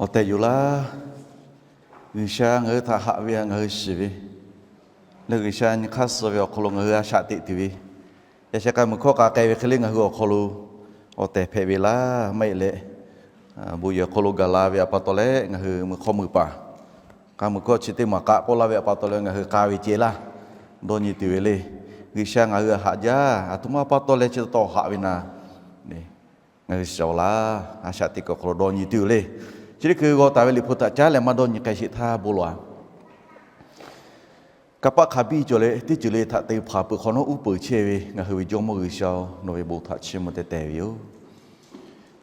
Awˬ tehˬ yoˬ laˇ. G'uiˬsha ngaˬ hui htaꞈ haꞈ ve htaꞈ ngaˬ hui shiˍ ve leh, G'uiˬsha nyi hk'aˇ suh ve awˬ hk'aw lo ngaˬ hui a shaꞈ teꞈ tuˬ ve, yaꞈ sheh k'ai mvuhˬ hkawˇ k'a k'ai ve hk'e le ngaˬ hui awˬ hk'aw lo awˬ tehˬ hpehꞈ ve laˇ maˇ heˆ leh, bon yehˬ awˬ hk'aw lo gaˬ la ve a pa taw leh ngaˬ hui mvuhˬ hk'awˇ mvuhˬ paˍ k'a mvuhˬ hkawˇ chi teˇ maˬ k'aꞈ k'oˆ laˇ ve a pa taw leh ngaˬ hui k'a ve ceh laˇ dawˇ nyi tuˬ ve le. G'uiˬsha ngaˬ hui haꞈ jaˇ, aˬ htoꞈ ma pa taw leh chi taw haꞈ ve na, ngaˬ hui shiˍ-oˬ laˇ. A shaꞈ teꞈ kuiˬ awˬ hk'aw lo dawˇ nyi tuˬ le. Chi teˇ hkui g'aw taˍ ve Liꞈ hpu htaꞈ caˉ leh maˇ dawˇ nyi k'ai sheˍ htaˇ bon lawˬ-a. Kanˇ paˆ hk'a biˇ cawˬ leh teˇ ceuˬ le htaꞈ te hpanˍ peuˬ hk'awꞈ nawˉ uˉ peunˍ chehˇ ve ngaˬ hui ve Jawˇmawˇ G'uiˬsha-oˬ, nawˬ ve bon htaꞈ chiˇ mvuh teh teh ve yoˬ.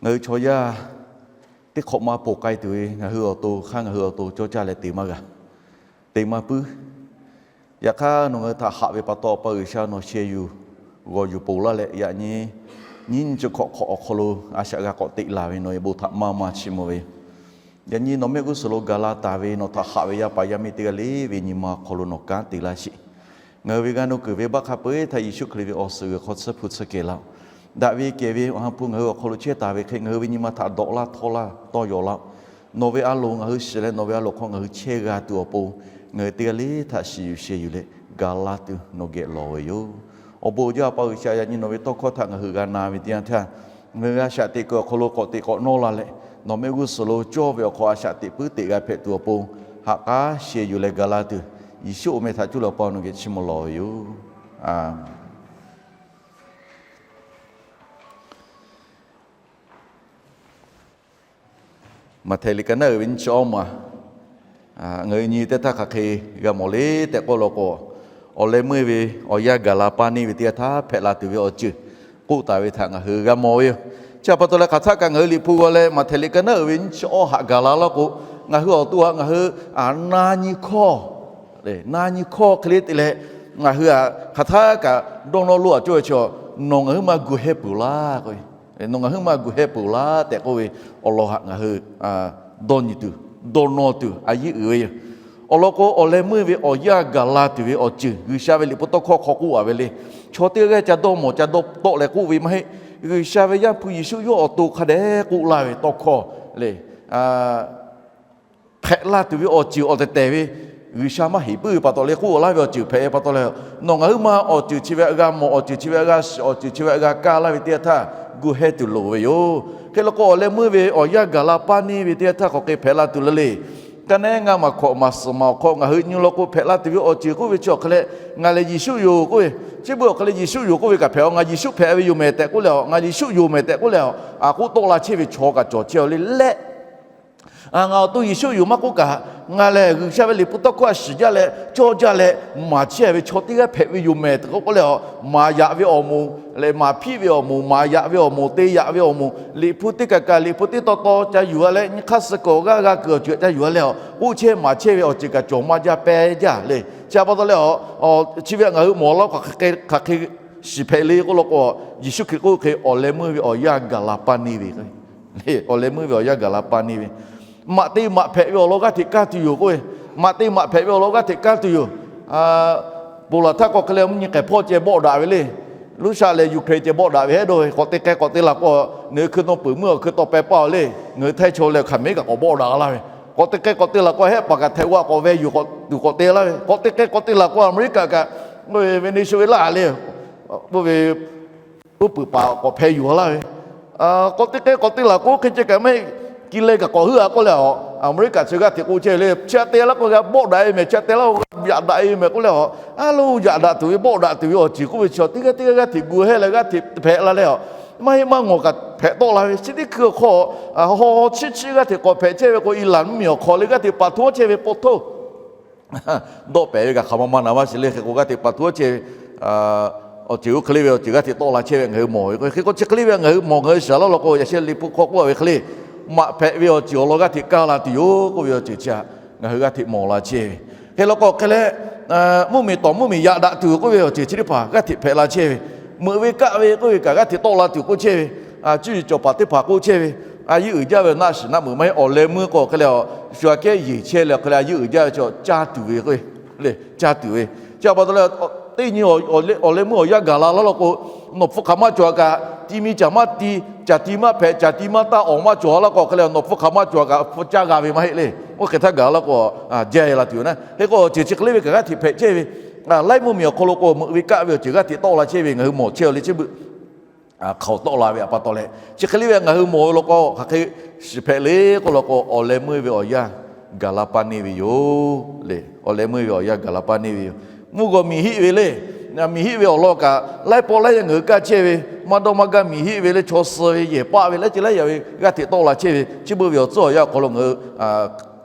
Ngaˬ hui chaw yaˇ teˇ hk'awꞈ ma ponˬ k'ai tuˬ ve ngaˬ hui awˬ to hk'aˇ ngaˬ hui awˬ to cawˇ caˇ leh te maˇ g'a, te maˇ puiˉ. Yaꞈ hk'aˇ nawˬ ngaˬ hui htaꞈ haꞈ ve pa taw, Awˬ pa G'uiˬsha nawˬ sheh yuˬ g'awˬ yuˬ ponˬ laˇ leh, yaꞈ nyi nyiˇ nyi chi hk'awꞈ hk'awꞈ awˬ hk'aw lo a shaꞈ g'a k'awꞈ teꞈ laˬ ve nawˬ ve bon htaꞈ maˇ maˇ chiˇ mvuh ve yoˬ. Yaꞈ nyi nawˬ mehˆ g'uˇ suhˍ lo gaˬ la taˍ ve nawˬ htaꞈ haꞈ ve yaˇ paˍ yaˇ miˇ teˇ g'aˇ le ve nyi ma awˬ hk'aw lo nawˬ kanˉ te laˇ sheˍ. Ngaˬ hui ve g'aˇ nuˇ kuiˬ venˇbaˆ hk'a peu-eˬ htaꞈ Yeˍsuˆ Hkriꞈ ve awˬ suhˍ g'uiˬ hk'aw tsuhˇ hpu tsuhˇ kehˬ laˇ-oˆ. Daꞈ ve kehˬ ve Awˬ ha hpu ngaˬ hui awˬ hk'aw lo chehˇ taˍ ve hk'e, ngaˬ hui ve nyi ma htaꞈ dawꞈ laˇ htawˇ laˇ tawˇ yaw laˇ-oˆ. Nawˬ ve a loˍ ngaˬ hui shiˍ leh nawˬ ve a loˍ hk'aw ngaˬ hui chehˇ g'a tuˬ awˬ pon, ngaˬ hui teˇ g'aˇ le htaꞈ shiˍ yuˬ sheh yuˬ leh gaˬ la tuˬ nawˬ geh lawˬ ve yoˬ. Awˬ bon jaˇ Awˬ pa G'uiˬsha, yaꞈ nyi nawˬ ve tawˇ hkawˇ htaꞈ ngaˬ hui g'a na ve teˇ yanˇ htaˇ, ngaˬ hui a shaꞈ teꞈ kuiˬ awˬ hk'aw lo k'awꞈ teꞈ k'awꞈ nawˇ la leh, nawˬ mehˆ g'uˇ suhˍ lo cawˇ ve awˬ hk'aw a shaꞈ teꞈ puiˉ teꞈ g'a hpehꞈ tuˬ awˬ pon, ha k'aˉ sheh yuˬ leh gaˬ la tuˬ, Yeˍsuˆ awˬ meh htaꞈ cuˇ leh Awˬ pa nawˬ geh chiˇ mvuh lawˬ ve yoˬ. Maꞈhtehˍ liꞈ ka naˉ uiˍ ve nyiˇ chi awˇ maˬ, ngaˬ hui nyi teˇ htaˇ hk'aˬ hk'e g'a mawˬ le tehꞈ k'oˆ law k'o, awˬ leh meuˇ ve awˬ yanˇ gaˬ la paˇ neˇ ve teˇ yanˇ htaˇ hpehꞈ la tuˬ ve awˬ ceuˬ k'oˆ taˍ ve htaꞈ ngaˬ hui g'a mawˬ ve yoˬ. Chi a pa taw leh hk'aˬ htaˆ kaꞈ ngaˬ hui Liꞈ hpu g'aw leh Maꞈhtehˍ liꞈ ka naˉ uiˍ ve nyiˇ chi awˇ haꞈ gaˬ la laˇ k'o, ngaˬ hui awˬ to haꞈ ngaˬ hui na nyi hkawˇ, na nyi hkawˇ hk'e le te leh, ngaˬ hui hk'aˬ htaˆ kaꞈ dawˇ nawˇ loˇ a cawˇ ve chi, nawˬ ngaˬ huiˉ ma gu heh peuˬ laˇ k'o, nawˬ ngaˬ huiˉ ma gu heh peuˬ laˇ tehꞈ k'oˆ ve awˬ lawn haꞈ ngaˬ hui dawˇ nyi tuˬ, dawˇ nawˇ tuˬ a yiˉ uiˍ ve yoˬ. Awˬ lawn k'o, awˬ leh meuˇ ve awˬ yanˇ gaˬ la tuˬ ve awˬ ceuˬ G'uiˬsha ve Liꞈ hpu tawˇ hkawˇ hk'aw k'oˆ a ve le. Chaw teˇ g'aˇ ca dawˇ mawˬ ca dawˇ tawˆ leh k'oˆ ve maˇ heˆ. G'uiˬsha ve Yaˇ hpu Yeˍsuˆ yawˇ awˬ to hk'a dehꞈ k'oˆ laˇ ve tawˇ hkawˇ le. Hpehꞈ la tuˬ ve awˬ ceuˬ awˬ tehˬ tehˬ ve, G'uiˬsha maˇ heˍ puiˉ ve pa taw leh k'oˆ laˇ ve awˬ ceuˬ hpehꞈ ve pa taw leh, nawˬ ngaˬ huiˉ ma awˬ ceuˬ chi ve htaꞈ g'a mawˬ, awˬ ceuˬ chi ve htaꞈ g'a shiˍ, awˬ ceuˬ chi ve htaꞈ g'a kaˇ laˇ ve teˇ yanˇ htaˇ, gu heh tuˬ loˍ ve yoˬ. Hk'e law k'o, awˬ leh meuˇ ve awˬ yanˇ gaˬ la paˇ neˇ ve teˇ yanˇ htaˇ k'awꞈ hk'e hpehꞈ la tuˬ le le. Ka neˉ ngaˇ maˬ hkawꞈ maˬ suhˍ maˬ awˬ hk'aw ngaˬ hui nyi law k'o, hpehꞈ la tuˬ ve awˬ ceuˬ k'oˆ ve chi awˬ hk'e leh, ngaˬ lehˬ Yeˍsuˆ yoˬ k'oˆ ve, chi beuꞈ awˬ hk'e leh Yeˍsuˆ yoˬ k'oˆ ve kaꞈ hpehꞈ-aw, ngaˬ Yeˍsuˆ hpehꞈ ve yoˬ mehˍ tehꞈ k'oˆ leh-aw, ngaˬ Yeˍsuˆ yoˬ mehˍ tehꞈ k'oˆ leh-aw, a k'oˆ tawˆ la chehˇ ve chaw kaꞈ cawˬ chehˇ-aw le leh, ngaˬ awˬ to Yeˍsuˆ yoˬ maˇ k'oˆ kaꞈ, ngaˬ lehˬ G'uiˬsha ve Liꞈ hpu tawˇ hkawˇ a shiˍ jaˇ leh cawˇ jaˇ leh maˍ chehˇ ve chaw teˇ g'aˇ hpehꞈ ve yoˬ mehˍ tehꞈ k'oˆ leh-aw, maˍ yaꞈ ve awˬ moˍ leh maˍ hpiˆ ve awˬ moˍ, maˍ yaꞈ ve awˬ moˍ, te yaꞈ ve awˬ moˍ, Liꞈ hpu teˇ kaˬ kaꞈ Liꞈ hpu teˇ taw taw ca yuˬ-a leh, nyi hk'aˇ suh kuiˬ awˬ g'aˇ g'a kuiˬ awˬ ceuˬ ca yuˬ-a leh-aw, k'oˆ chehˇ maˍ chehˇ ve awˬ ceuˬ kaꞈ cawˬ maˇ jaˇ pehˇ jaˇ le. Chi a pa taw leh-aw, chi ve htaꞈ ngaˬ hui mawˬ laˇ k'o, hk'aˬ hk'e shiˍ hpehꞈ le k'oˆ law k'o, Yeˍsuˆ Hkriꞈ k'oˆ hk'e awˬ leh meuˇ ve awˬ yanˇ gaˬ la paˇ neˇ ve, awˬ leh meuˇ ve awˬ yanˇ gaˬ la paˇ neˇ ve, maꞈ te maꞈ hpehꞈ ve awˬ lawn g'aˇ hteꞈ kaˇ tuˬ yoˬ k'oˆ ve, maꞈ te maꞈ hpehꞈ ve awˬ lawn g'aˇ hteꞈ kaˇ tuˬ yoˬ. Ponˬ laˬ htaˇ k'o hk'e leh mvuhˇ nyi k'ehˬ hpawˇ ceh bawˆ daꞈ ve le. Ruˇsaˆ leh Yuˍhk'riꞈ ceh bawˆ daꞈ ve hehˉ dawˇ ve, k'awꞈ te k'ai k'awꞈ te laˬ k'o, ngaˬ hui hkui naw peuˬ meuˇ awˬ hkui taw peh paˇ-aw le. Ngaˬ hui Htaiˇ chaw leh hk'aˬ mehˉ kaꞈ k'awꞈ bawˆ daꞈ laˇ ve, k'awꞈ te k'ai k'awꞈ te laˬ k'o, hehˉ paˍ kaꞈ Htaiˍ g'aˇ k'awꞈ veh yuˬ k'awꞈ tuˬ k'awꞈ te laˇ ve, k'awꞈ te k'ai k'awꞈ te laˬ k'o, Aˍmeˍriˆkaꞈ kaꞈ, Venezuela le, k'oˆ ve, uˉ peunˍ paˍ k'awꞈ hpeh yuˬ laˇ ve, k'awꞈ te k'ai k'awꞈ te laˬ k'o, hk'e ceh kaꞈ maˇ heˆ. Ki leh kaꞈ k'awꞈ heuˆ-a k'oˆ leh-aw, Aˍmeˍriˆkaꞈ chi g'aˇ hteꞈ k'oˆ chehˇ ve le. Chi htaꞈ te laˇ k'o g'a bawˆ daꞈ-e mehˍ, chi htaꞈ te laˇ k'o g'a yaꞈ daꞈ-e mehˍ k'oˆ leh-aw, a lo yaꞈ daꞈ tuˬ ve bawˆ daꞈ tuˬ ve awˬ ceuˬ k'oˆ ve chi teˇ g'aˇ teˇ g'aˇ g'aˇ hteꞈ gu hehˉ leh g'aˇ hteꞈ hpehꞈ la leh-aw, maˇ heˆ maˇ ngawˬ kaꞈ hpehꞈ tawˆ la ve. Chi teˇ hkui awˬ hk'aw, haw haw chiˇ chiˇ g'aˇ hteꞈ k'awꞈ hpehꞈ chehˇ ve k'o, Iˍlaˍn mvuhˇmiˬ awˬ hk'aw le g'aˇ hteꞈ paˍ htoˇ chehˇ ve pa htoˇ dawˆ pehˍ ve kaꞈ hk'aˬ ma maˇ na maˇ shiˍ le. Hk'e k'o g'aˇ hteꞈ paˍ htoˇ chehˇ� ve awˬ ceuˬ oˇ hk'e le ve awˬ ceuˬ g'aˇ hteꞈ tawˆ la chehˇ ve ngaˬ hui mawˬ ve. Hk'e k'o chi hk'e le ve ngaˬ hui mawˬ ngaˬ hui shiˍ laˇ law k'o, yaꞈ sheh Liꞈ hpu hk'aw k'oˆ ve hk'e le, maꞈ hpehꞈ ve awˬ ceuˬ awˬ lawn g'aˇ hteꞈ kaˇ la tuˬ yoˬ k'oˆ ve awˬ ceuˬ chi htaꞈ ngaˬ hui g'aˇ hteꞈ mawˬ la chehˇ ve. Hk'e law k'o hk'e leh, mvuhˇmiˬ tawˍ mvuhˇmiˬ yaꞈ daꞈ tuˬ k'oˆ ve awˬ ceuˬ chi teˇ hpaˍ g'aˇ hteꞈ hpehꞈ la chehˇ ve. Meuꞈ ve kaˆ ve k'oˆ ve kaꞈ g'aˇ hteꞈ tawˆ la tuˬ k'oˆ chehˇ ve. Cuˇ yiˍ cawˬ paˍ teˇ hpaˍ k'oˆ chehˇ ve, a yeˇ uiˍ jaˇ ve naˆ shiˍ naˆ meuꞈ maˇ heˆ, awˬ leh meuˇ k'o hk'e leh-aw, shu aꞈ kehˉ yeˬ chehˇ leh hk'e le a yeˇ uiˍ jaˇ ve chi caˇ tuˬ ve k'o le, caˇ tuˬ ve. Chi a pa taw leh, teˇ nyi awˬ leh meuˇ awˬ yanˇ gaˬ la laˇ law k'o, Nawˬ hpfuhˇ hk'aˬ maˇ cawˬ kaꞈ, ti mi caˬ maˇ ti, caˬ ti maˇ hpehꞈ, caˬ ti maˇ taˇ, awˬ maˇ cawˬ laˇ k'o hk'e leh, nawˬ hpfuhˇ hk'aˬ maˇ cawˬ kaꞈ hpu caˇ g'a ve maˇ heˆ le. Oˇ hk'e htaˇ gaˬ laˇ k'o, jaˇ la tuˬ yoˬ naˉ. Hk'e k'o, awˬ ceuˬ chi hk'e le ve kaꞈ g'aˇ hteꞈ hpehꞈ chehˇ ve, laiˉ mvuhˇ miˬ awˬ hk'aw lo k'o, meuꞈ ve kaˆ ve awˬ ceuˬ g'aˇ hteꞈ tawˆ la chehˇ ve ngaˬ hui mawˬ chehˇ le. Chi beuꞈ hk'aoˍ tawˆ la ve a pa taw leh, chi hk'e le ve ngaˬ hui mawˬ ve law k'o, hk'aˬ hk'e shiˍ hpehꞈ le k'oˆ law k'o, awˬ leh meuˇ ve awˬ yanˇ gaˬ la paˇ neˇ ve yoˬ le. Awˬ leh meuˇ ve awˬ yanˇ gaˬ la paˇ neˇ ve yoˬ. Mvuhˇ g'awˬ miˬ hiˆ ve le. Miˬ hiˆ ve awˬ lawn kaꞈ, laiˉ pawˆ laiˉ yanˇ ngaˬ hui kaˇ chehˇ ve, maˇ dawˇ maˇ gaˇ miˬ hiˆ ve le, chaw suh ve, yehˬ paˆ ve, laiˉ ceuˬ laiˉ yaꞈ ve g'aˇ hteꞈ tawˆ la chehˇ ve, chi beuꞈ ve awˬ tcuhˉ awˬ yanˇ awˬ hk'aw lo ngaˬ hui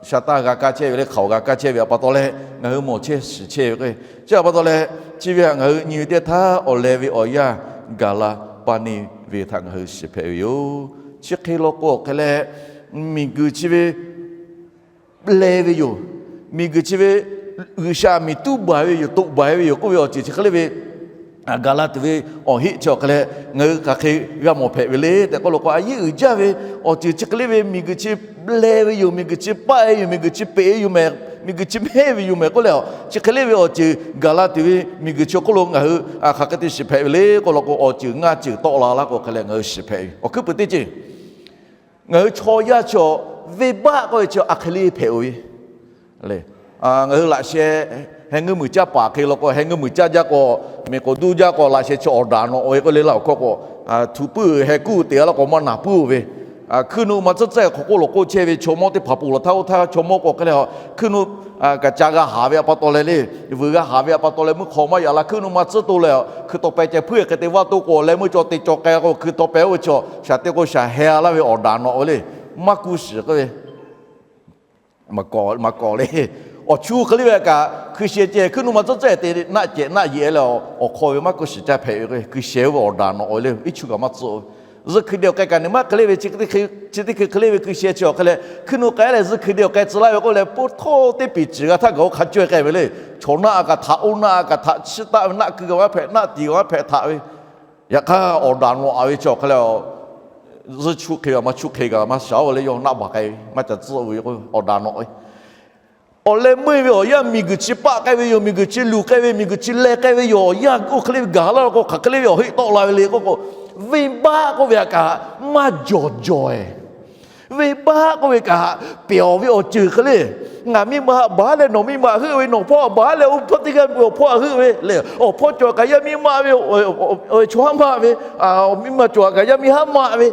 sha taˇ g'a kaˇ chehˇ ve le, hk'aoˍ g'a kaˇ chehˇ ve a pa taw leh, ngaˬ hui mawˬ chehˇ shiˍ chehˇ ve k'o, chi a pa taw leh, chi ve htaꞈ ngaˬ hui nyi ve teˇ htaˇ, awˬ leh ve awˬ yanˇ gaˬ la paˇ neˇ ve htaꞈ ngaˬ hui shiˍ hpehꞈ ve yoˬ. Chi hk'e law k'o, awˬ hk'e leh miˬguiˬ chi ve leh ve yoˬ. Miˬguiˬ chi ve G'uiˬsha miˬ tuˉ baˬ ve yoˬ, toꞈ baˬ ve yoˬ k'oˆ ve awˬ ceuˬ chi hk'e le ve gaˬ la tuˬ ve awˬ heˆ chi awˬ hk'e leh, ngaˬ hui hk'aˬ hk'e g'a mawˬ hpehꞈ ve le tehꞈ k'oˆ law k'o, a yeˉ uiˍ jaˇ ve awˬ ceuˬ chi hk'e le ve miˬguiˬ chi leh ve yoˬ, miˬguiˬ chi paˆ e yoˬ, miˬguiˬ chi peꞈ e yoˬ mehˍ, miˬguiˬ chi mehˇ ve yoˬ mehˍ k'oˆ leh, chi hk'e le ve awˬ ceuˬ gaˬ la tuˬ ve miˬguiˬ chi awˬ hk'oˆ lo ngaˬ hui hk'aˬ hk'e te shiˍ hpehꞈ ve le k'oˆ law k'o, awˬ ceuˬ ngaˇ ceuˬ tawˆ la laˇ k'o, hk'e leh ngaˬ hui shiˍ hpehꞈ ve awˬ hkuiˉ puiˍ teˇ ceuˬ, ngaˬ hui chaw yaˇ chi venˇbaˆ k'oˆ ve chi a hk'e le hpehꞈ-oˬ ve le. Ngaˬ hui laꞈ sheh heh ngeuˇ muiˬ caˇ paˍ hk'e law k'o, heh ngeuˇ muiˬ caˇ jaˇ k'o, miˬ k'oˍ duˇ jaˇ k'o, laꞈ sheh chi awˬ daꞈ nawꞈ ve k'oˆ le laˇ awˬ hkawˇ k'o, htu puiˉ heh kuˇ te laˇ k'o maˇ naˍ puiˉ-oˬ ve, hkuiˉ nuˆ maˇ tcuhˉ tcuhˉ hk'aw k'oˆ lawˬ k'oˆ chehˇ ve chaw mawˇ teˇ hpaˍ poˬ laˬ htaˇ oˇ htaˇ chaw mawˇ k'o hk'e leh, hkuiˉ nuˆ kaꞈ ca g'a haˍ ve a pa taw leh le, vuiˬ g'a haˍ ve a pa taw leh meuˇ hk'aw maˇ yaꞈ la, hkuiˉ nuˆ maˇ tcuhˉ to leh, hkui taw peh ceh hpuiˉ hk'e te vaˇ to k'o, leh meuˇ chaw te caw k'ai k'o, hkui taw peh oˇ ve chaw shaˍ te k'o shaˍ heh laˇ ve awˬ daꞈ nawꞈ ve le. Maˇ kuˇ shiˍ k'oˆ ve maˇ kawˍ le. Awˬ chu hk'e le ve kaꞈ, hkui sheh ceh hkuiˉ nuˆ maˇ tcuhˉ tcuhˉ te naˆ cehˬ naˆ yeꞈ leh, awˬ hk'aw ve maˇ kuˇ shiˍ caˇ hpehꞈ ve k'o, hkui sheh oˇ ve awˬ daꞈ nawꞈ ve le, iˉ chu kaꞈ maˇ tcuhˉ-oˬ ve. Zuhˇ hkui de awˬ k'ai kaꞈ neˬ maˇ hk'e le ve, chi teˇ hkui hk'e le ve hkui sheh chi awˬ hk'e leh, hkuiˉ nuˆ k'ai leh zuhˇ hkui de awˬ k'ai tcuh laˇ ve k'oˆ leh, poˇ htawˇ teˇ piˍ ciˍ g'a htaˇ gaˬ-oˬ hk'a caweh k'ai ve le. Chaw naˆ a kaꞈ htaꞈ, oˇ naˆ a kaꞈ htaꞈ, chiˇ taˆ ve naˆ keu kaꞈ maˇ hpehꞈ, naˆ tiˍ kaꞈ maˇ hpehꞈ htaꞈ ve. Yaꞈ hk'aˇ awˬ daꞈ nawꞈ a ve chi awˬ hk'e leh, zuhˇ chu hk'e kaꞈ maˇ chu hk'e kaꞈ maˇ shaˍ-oˬ ve le, yawˇ naˆ baˬ k'ai ve maˇ ca tcuhˉ-oˬ ve k'o, awˬ daꞈ nawꞈ ve awˬ leh meuˇ ve awˬ yanˇ miˬguiˬ chi paˆ k'ai ve yoˬ, miˬguiˬ chi luˬ k'ai ve, miˬguiˬ chi leh k'ai ve yoˬ, awˬ yanˇ oˇ hk'e le ve gaˬ laˇ k'o, hk'aˬ hk'e le ve awˬ heˆ tawˆ la ve le k'oˆ k'o, venˇbaˆ k'oˆ ve htaꞈ kaꞈ maˇ jawˬ jawˬ-e. Venˇbaˆ k'oˆ ve kaꞈ, pehˬ-oˬ ve awˬ ceuˬ hk'e le. Ngaˬ miˇ ma htaꞈ baˬ leh nawˬ miˇ ma heuˆ ve, nawˬ hpawˇ htaꞈ baˬ leh oˇ hpawˇ teˇ g'aˇ awˬ hpawˇ htaꞈ heuˆ ve le. Awˬ hpawˇ cawˬ kaꞈ yaˇ miˇ maˆ ve, chaw haˉ maˆ ve, miˇ ma cawˬ kaꞈ yaˇ miˇ haˉ maˆ ve,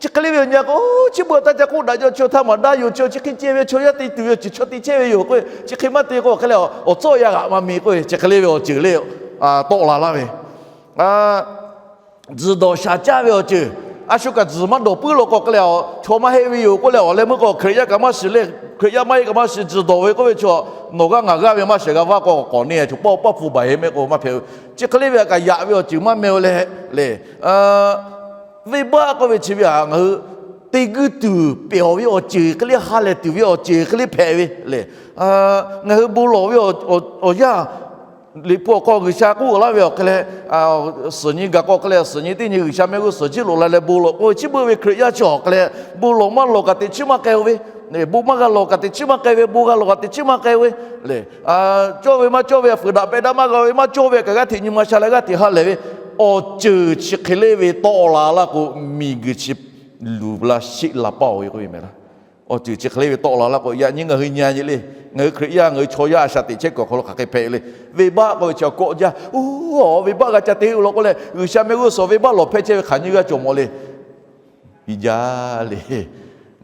chi hk'e le ve awˬ nyi k'o, chi beuꞈ taˇ ca k'oˆ daꞈ jaw, chaw htaˇ maˍ daˇ yoˬ, chaw chi hk'e ceh ve, chaw yaˇ te tuˬ ve awˬ ceuˬ chaw te chehˇ ve yoˬ k'o, chi hk'e maˇ te k'o hk'e leh, awˬ tcuhˉ awˬ yanˇ g'aꞈ maˇ mi k'o, chi hk'e le ve awˬ ceuˬ le tawˆ la laˇ ve tzuhˬ dawˬ shaˍ caˇ ve awˬ ceuˬ, a shu kaꞈ tzuhˬ maˇ dawˬ puiˉ law k'o hk'e leh, chaw maˇ heˆ ve yoˬ k'oˆ leh, awˬ leh meuˇ k'o Hkriꞈ yaˇ kaꞈ maˇ shiˍ le, Hkriꞈ yaˇ maˇ heˆ kaꞈ maˇ shiˍ, tzuhˬ dawˬ ve k'oˆ ve chaw, nawˬ g'aˇ ngaˬ g'aˇ ve maˇ shehˍ g'a vaˇ k'o, k'awꞈ neˇ chaw pawˆ pawˆ hpu baˬ he mehˆ k'o maˇ hpehꞈ-oˬ. Chi hk'e le ve htaꞈ kaꞈ yaꞈ ve awˬ ceuˬ maˇ meh-o leh le. Venˇbaˆ k'oˆ ve chi ve htaꞈ ngaˬ hui te guiˇ tuˬ pehˬ-oˬ ve awˬ ceuˬ hk'e le, ha lehˬ tuˬ ve awˬ ceuˬ hk'e le hpehꞈ ve le. Ngaˬ hui bon lawˬ ve awˬ yanˇ, Liꞈ hpu awˬ hk'aw G'uiˬsha k'oˆ laˇ ve awˬ hk'e leh, suhˍ nyi gaˬ k'o hk'e leh, suhˍ nyi teˇ nyi G'uiˬsha mehˆ g'uˇ suhˍ jiˇ loꞈ la leh bon lawˬ k'oˆ ve, chi beuꞈ ve Hkriꞈ yaˇ chi awˬ hk'e leh, bon lawˬ maˇ lawˬ kaꞈ teꞈ chiˉ maˇ k'ai-o ve, bon maˇ g'a lawˬ kaꞈ teꞈ chiˉ maˇ k'ai ve, bon g'a lawˬ kaꞈ teꞈ chiˉ maˇ k'ai ve le. Cawˇ ve maˇ cawˇ ve, fuiˍ daꞈ peh daꞈ maˇ g'a ve, maˇ cawˇ ve kaꞈ g'aˇ hteꞈ nyi ma sha leh g'aˇ hteꞈ ha lehˬ ve awˬ ceuˬ chi hk'e le ve tawˆ la laˇ k'o, miˬguiˬ chi luˬ la sheˆ la paˇ-oˬ ve k'oˆ ve mehˍ laˇ. Awˬ ceuˬ chi hk'e le ve tawˆ la laˇ k'o, yaꞈ nyi ngaˬ hui nyi-a nyi le. Ngaˬ hui Hkriꞈ yaˇ, ngaˬ hui chaw yaˇ a shaꞈ teꞈ chehˇ kuiˬ awˬ hk'aw lo hk'aˬ hk'e hpehꞈ le. Venˇbaˆ k'oˆ ve chi awˬ kawˆ jaˇ. Oˇ, venˇbaˆ g'a ca te law k'oˆ leh, G'uiˬsha mehˆ g'uˇ suhˍ venˇbaˆ lawˬ hpehˇ chehˇ ve hk'aˬ nyi g'a cawˬ mawˬ le. Yaˇ le.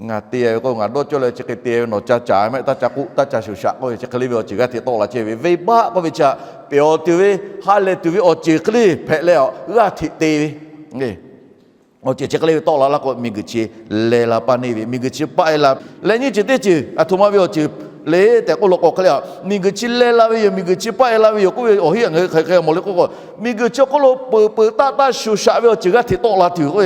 Ngaˬ te ve k'o, ngaˬ dawˇ cawˇ leh chi hk'e te ve, nawˬ ca caˍ mehˆ, taˇ ca k'oˆ, taˇ ca shoˍ shaꞈ k'oˆ ve, chi hk'e le ve awˬ ceuˬ g'aˇ hteꞈ tawˆ la chehˇ ve. Venˇbaˆ k'oˆ ve chi htaꞈ pehˬ-oˬ tuˬ ve, ha lehˬ tuˬ ve awˬ ceuˬ hk'e le hpehꞈ leh, g'aˇ hteꞈ te ve awˬ ceuˬ chi hk'e le ve tawˆ la laˇ k'o, miˬguiˬ chi leh la paˇ neˇ ve, miˬguiˬ chi paˆ e la. Leh nyiˇ ceuˬ teˇ ceuˬ aˬ htoꞈ ma ve awˬ ceuˬ le tehꞈ k'oˆ law k'o hk'e le, miˬguiˬ chi leh la ve yoˬ, miˬguiˬ chi paˆ e la ve yoˬ k'oˆ ve awˬ heˆ ngaˬ hui hk'aˬ hk'e mawˬ le k'oˆ k'o, miˬguiˬ chi awˬ hk'oˆ lo peuˬ peuˬ taˆ taˆ shoˍ shaꞈ ve awˬ ceuˬ g'aˇ hteꞈ tawˆ la tuˬ k'o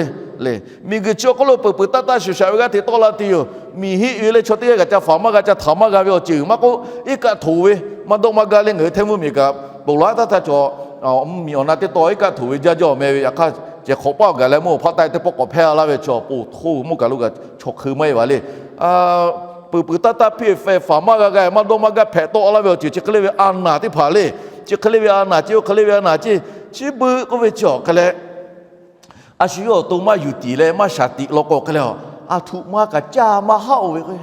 le. Miˬguiˬ chi awˬ hk'oˆ lo peuˬ peuˬ taˆ taˆ shoˍ shaꞈ ve g'aˇ hteꞈ tawˆ la tuˬ yoˬ. Miˬ hiˆ ve leh chaw teˇ g'aˇ kaꞈ ca faˍ maˇ g'a, ca htaˍ maˇ g'a ve awˬ ceuˬ maˇ k'oˆ, iˉ kaˆ htoꞈ ve, maˇ dawˆ maˇ gaˇ le, ngaˬ hui hteˇ mvuhˇ miˬ kaꞈ ponˬ laˬ taˇ htaˇ chaw, mvuhˇ miˬ awˬ na teˇ taw iˉ kaˆ htoꞈ ve jaˇ jaw meh ve, yaꞈ hk'aˇ ceh hk'awꞈ paˆ awˬ gaˬ leh mvuhˇ awˬ hpaˆ taˆ teˇ pawˆ k'awꞈ hpehˇ laˇ ve chaw ponˬ htoꞈ mvuhˇ kaˬ lo kaꞈ chaw hk'eun maˇ heˆ ve le. Peuˬ peuˬ taˆ taˆ hpiˇ feh faˍ maˇ g'a g'a, maˇ dawˇ maˇ gaˇ hpehꞈ tawˆ laˇ ve awˬ ceuˬ chi hk'e le ve a naˍ teˇ hpaˍ le. Chi hk'e le ve a naˍ ceˇ, oˇ hk'e le ve a naˍ ceˇ, chi beuꞈ k'oˆ ve chi awˬ hk'e leh A shu yawˇ awˬ to maˇ yuˬ tiˍ leh maˇ shaˍ tiꞈ law k'o hk'e leh, a htoꞈ ma kaꞈ caˇ maˇ haˆ-oˬ ve k'o,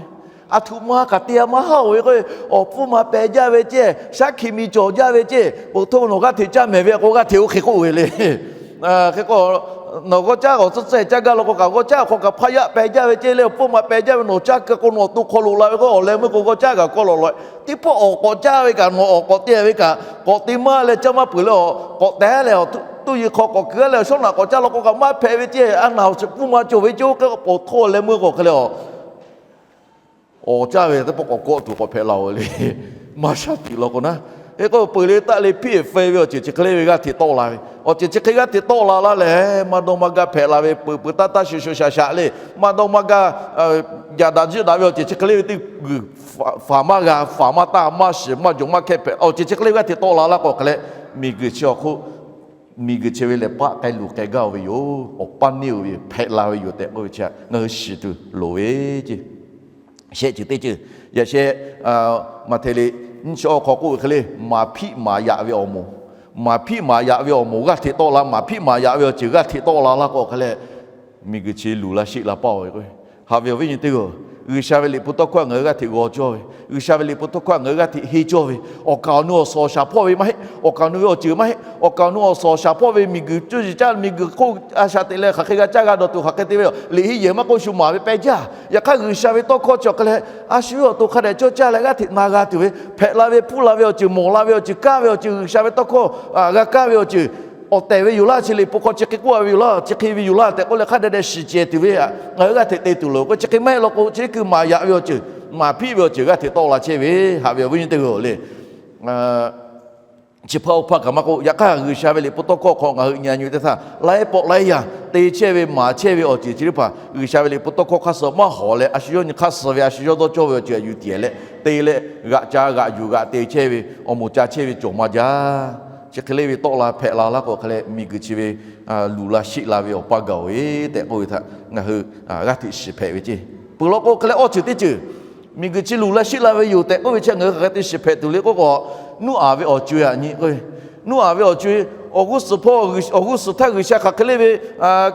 a htoꞈ ma kaꞈ te-a maˇ haˆ-oˬ ve k'o, awˬ pfuhˇ ma peh jaˇ ve ceˇ, shaˉ hkiˬ miˬ cawˬ jaˇ ve ceˇ, poˬ htoˇ nawˬ g'aˇ hteꞈ caˇ mehˍ ve k'o g'aˇ hteꞈ oˇ hk'e k'oˆ ve le. Hk'e k'o, nawˬ g'awˇ caˉ awˬ tcuhˉ tcuhˉ caˇ gaˇ law k'o kaꞈ, g'awˇ caˉ awˬ hk'aw kaꞈ hpaˇ yaˆ peh jaˇ ve ceˇ leh, awˬ pfuhˇ ma peh jaˇ ve, nawˬ caˇ keu k'o nawˬ awˬ to hk'aw loꞈ la ve k'o, awˬ leh meuˇ k'o g'awˇ caˉ kaꞈ kawˇ lawꞈ lawꞈ. Teˇ pawˆ awˬ k'awꞈ caˇ ve kaꞈ nawˬ awˬ k'awꞈ te ve kaꞈ, k'awꞈ te maˇ leh caˇ maˇ peuˬ leh, awˬ k'awꞈ te leh awˬ tuˇ yiˍ hk'aw k'awꞈ keu leh awˬ shawˉ naꞈ k'awꞈ caˇ law k'o kaꞈ maˇ hpehꞈ ve ceˇ, a naˬ awˬ pfuhˇ ma cawˬ ve ceˇ, oˇ hk'e k'o poˬ htoˇ awˬ leh meuˇ k'o hk'e leh, awˬ caˇ ve teˇ pawˆ k'awꞈ kawˆ tuˬ k'awꞈ hpehꞈ la-oˬ le. Maˇ shaˍ tiꞈ law k'o naˉ, hk'e k'o peuˬ le taˆ le hpiˇ feh ve awˬ ceuˬ chi hk'e le ve g'aˇ hteꞈ tawˆ la ve, awˬ ceuˬ chi hk'e g'aˇ hteꞈ tawˆ la laˇ lehˬ, maˇ dawˇ maˇ gaˇ hpehꞈ la ve, peuˬ peuˬ taˇ taˇ shuˍ shuˍ shaꞈ shaꞈ le, maˇ dawˇ maˇ gaˇ, yaꞈ daꞈ jiˆ daꞈ ve awˬ ceuˬ chi hk'e le ve teˇ g'uiˬ faˍ maˇ g'a, faˍ maˇ taˇ, maˇ shiˍ maˇ jawˬ maˇ hkehˇ hpehꞈ, awˬ ceuˬ chi hk'e le ve g'aˇ hteꞈ tawˆ la laˇ k'o hk'e leh, miˬguiˬ chi awˬ hk'oˆ miˬguiˬ chi ve lehˬ paˆ k'ai luˬ k'ai gaˇ-oˬ ve yoˬ. Awˬ paˇ neˇ-oˬ ve hpehꞈ la ve yoˬ tehꞈ k'oˆ ve chi ngaˬ hui shiˍ tuˬ loˍ ve ceˇ. Shehˆ ceuˬ teˇ ceuˬ, yaꞈ sheh, Maꞈhtehˍ liꞈ nyiˇ chi awˬ hk'aw k'oˆ ve hk'e le, maˍ hpiˆ maˍ yaꞈ ve awˬ moˍ, maˍ hpiˆ maˍ yaꞈ ve awˬ moˍ g'aˇ hteꞈ tawˆ la, maˍ hpiˆ maˍ yaꞈ ve awˬ ceuˬ g'aˇ hteꞈ tawˆ la laˇ k'o hk'e leh, miˬguiˬ chi luˬ la sheˆ la paˇ-oˬ ve k'o, haꞈ ve awˬ viˉ nyi teˇ g'aˇ, G'uiˬsha ve liꞈ hpu tawˇ hkawˇ htaꞈ ngaˬ hui g'aˇ hteꞈ g'aw cawˇ ve, G'uiˬsha ve liꞈ hpu tawˇ hkawˇ htaꞈ ngaˬ hui g'aˇ hteꞈ henˇ cawˇ ve, awˬ kaˍ awˬ nu awˬ suhˍ awˬ shaˍ hpawˇ ve maˇ heˆ, awˬ kaˍ awˬ nu ve awˬ ceuˬ maˇ heˆ, awˬ kaˍ awˬ nu awˬ suhˍ awˬ shaˍ hpawˇ ve miˬguiˬ cuˇ yiˍ caˇ miˬguiˬ hk'oˆ a shaꞈ teꞈ leh hk'aˬ hk'e g'a caˇ g'a dawˬ tuˬ hk'aˬ hk'e te ve, liꞈ henˇ yehˬ maˇ k'oˆ shu maˍ ve peh jaˇ. Yaꞈ hk'aˇ G'uiˬsha ve tawˇ hkawˇ chi awˬ hk'e leh, a shu yawˇ awˬ to hk'a dehꞈ cawˇ caˇ leh g'aˇ hteꞈ na g'a tuˬ ve, hpehꞈ la ve, hpuˇ la ve awˬ ceuˬ, mawˬ la ve awˬ ceuˬ, kaˇ ve awˬ ceuˬ, G'uiˬsha ve tawˇ hkawˇ g'a kaˇ ve awˬ ceuˬ awˬ tehˬ ve yoˬ laˇ, chi liꞈ hpu hk'aw chi hk'e k'oˆ ve yoˬ laˇ, chi hk'e ve yoˬ laˇ tehꞈ k'oˆ leh hk'a dehꞈ dehꞈ shiˍ cehˬ tuˬ ve, ngaˬ hui g'aˇ hteꞈ te tuˬ loˍ k'o, chi hk'e maˇ heˆ law k'o, chi hk'e maˍ yaꞈ ve awˬ ceuˬ, maˍ hpiˆ ve awˬ ceuˬ g'aˇ hteꞈ tawˆ la chehˇ ve, haꞈ ve awˬ viˉ nyi teˇ g'aˇ le. Chi hpaˇ oˇ hpaˇ kaꞈ maˇ k'oˆ, yaꞈ hk'aˇ G'uiˬsha ve liꞈ hpu tawˇ hkawˇ hk'aw ngaˬ hui nyi nyi teˇ htaˇ, laiˉ pawˆ laiˉ yaˇ te chehˇ ve maˍ chehˇ ve awˬ ceuˬ chi teˇ hpaˍ G'uiˬsha ve liꞈ hpu tawˇ hkawˇ hk'aˇ suh maˇ hawˍ leh, a shu yawˇ nyi hk'aˇ suh ve, a shu yawˇ dawˇ cawˇ ve awˬ ceuˬ htaꞈ yuˬ tiˍ leh te leh g'aꞈ ca g'aꞈ yuˬ g'aꞈ te chehˇ ve, awˬ moˍ ca chehˇ ve cawˬ maˇ jaˇ. Chi hk'e le ve tawˆ la hpehꞈ la laˇ k'o hk'e leh, miˬguiˬ chi ve luˬ la sheˆ la ve awˬ paˇ gaˬ-oˬ ve tehꞈ k'oˆ ve htaꞈ ngaˬ hui g'aˇ hteꞈ shiˍ hpehꞈ ve ceˇ. Peuˬ law k'o hk'e leh awˬ ceuˬ teˇ ceuˬ, miˬguiˬ chi luˬ la sheˆ la ve yoˬ tehꞈ k'oˆ ve chi ngaˬ hui hk'aˬ hk'e te shiˍ hpehꞈ tuˬ le k'oˆ k'o, Noˉaꞈ ve awˬ co-e htaꞈ nyi k'o, Noˉaꞈ ve awˬ co-e, awˬ g'uˇ suhˍ htaˇ G'uiˬsha hk'aˬ hk'e le ve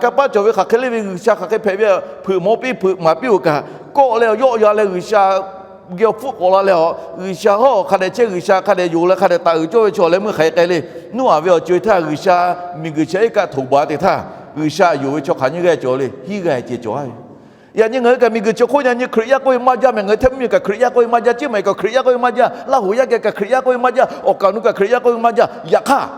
kanˇ paˆ cawˬ ve, hk'aˬ hk'e le ve G'uiˬsha hk'aˬ hk'e hpehꞈ ve, hpeuꞈ mawˇ piˇ hpeuꞈ maˍ piˇ-oˬ kaꞈ, kawˆ leh yawˆ yan leh G'uiˬsha geh awˬ hpfuhˆ k'awꞈ la leh, G'uiˬsha hawˉ hk'a dehꞈ chehˇ, G'uiˬsha hk'a dehꞈ yonˍ leh hk'a dehꞈ taˍ uiˍ cawˇ ve chaw leh meuˇ hk'aˬ hk'e le. Noˉaꞈ ve awˬ co-e htaˇ G'uiˬsha miˬguiˬ chi iˉ kaˆ htoꞈ baˬ te htaˇ, G'uiˬsha yonˍ ve chaw hk'aˬ nyiˇ g'aˇ cawˬ le, hiˉ g'aˇ ceh cawˬ ve. Yaꞈ nyi ngaˬ hui kaꞈ miˬguiˬ chi hk'oˆ nyi nyi Hkriꞈ yaˇ k'oˆ ve maˇ jaˇ mehˍ, ngaˬ hui htehˇ mvuhˇ miˬ kaꞈ Hkriꞈ yaˇ k'oˆ ve maˇ jaˇ, ciˉ maˬ kaꞈ Hkriꞈ yaˇ k'oˆ ve maˇ jaˇ, Laˇ huˍ yaˇ geh kaꞈ Hkriꞈ yaˇ k'oˆ ve maˇ jaˇ, awˬ kaˍ awˬ nu kaꞈ Hkriꞈ yaˇ k'oˆ ve maˇ jaˇ. Yaꞈ hk'aˇ,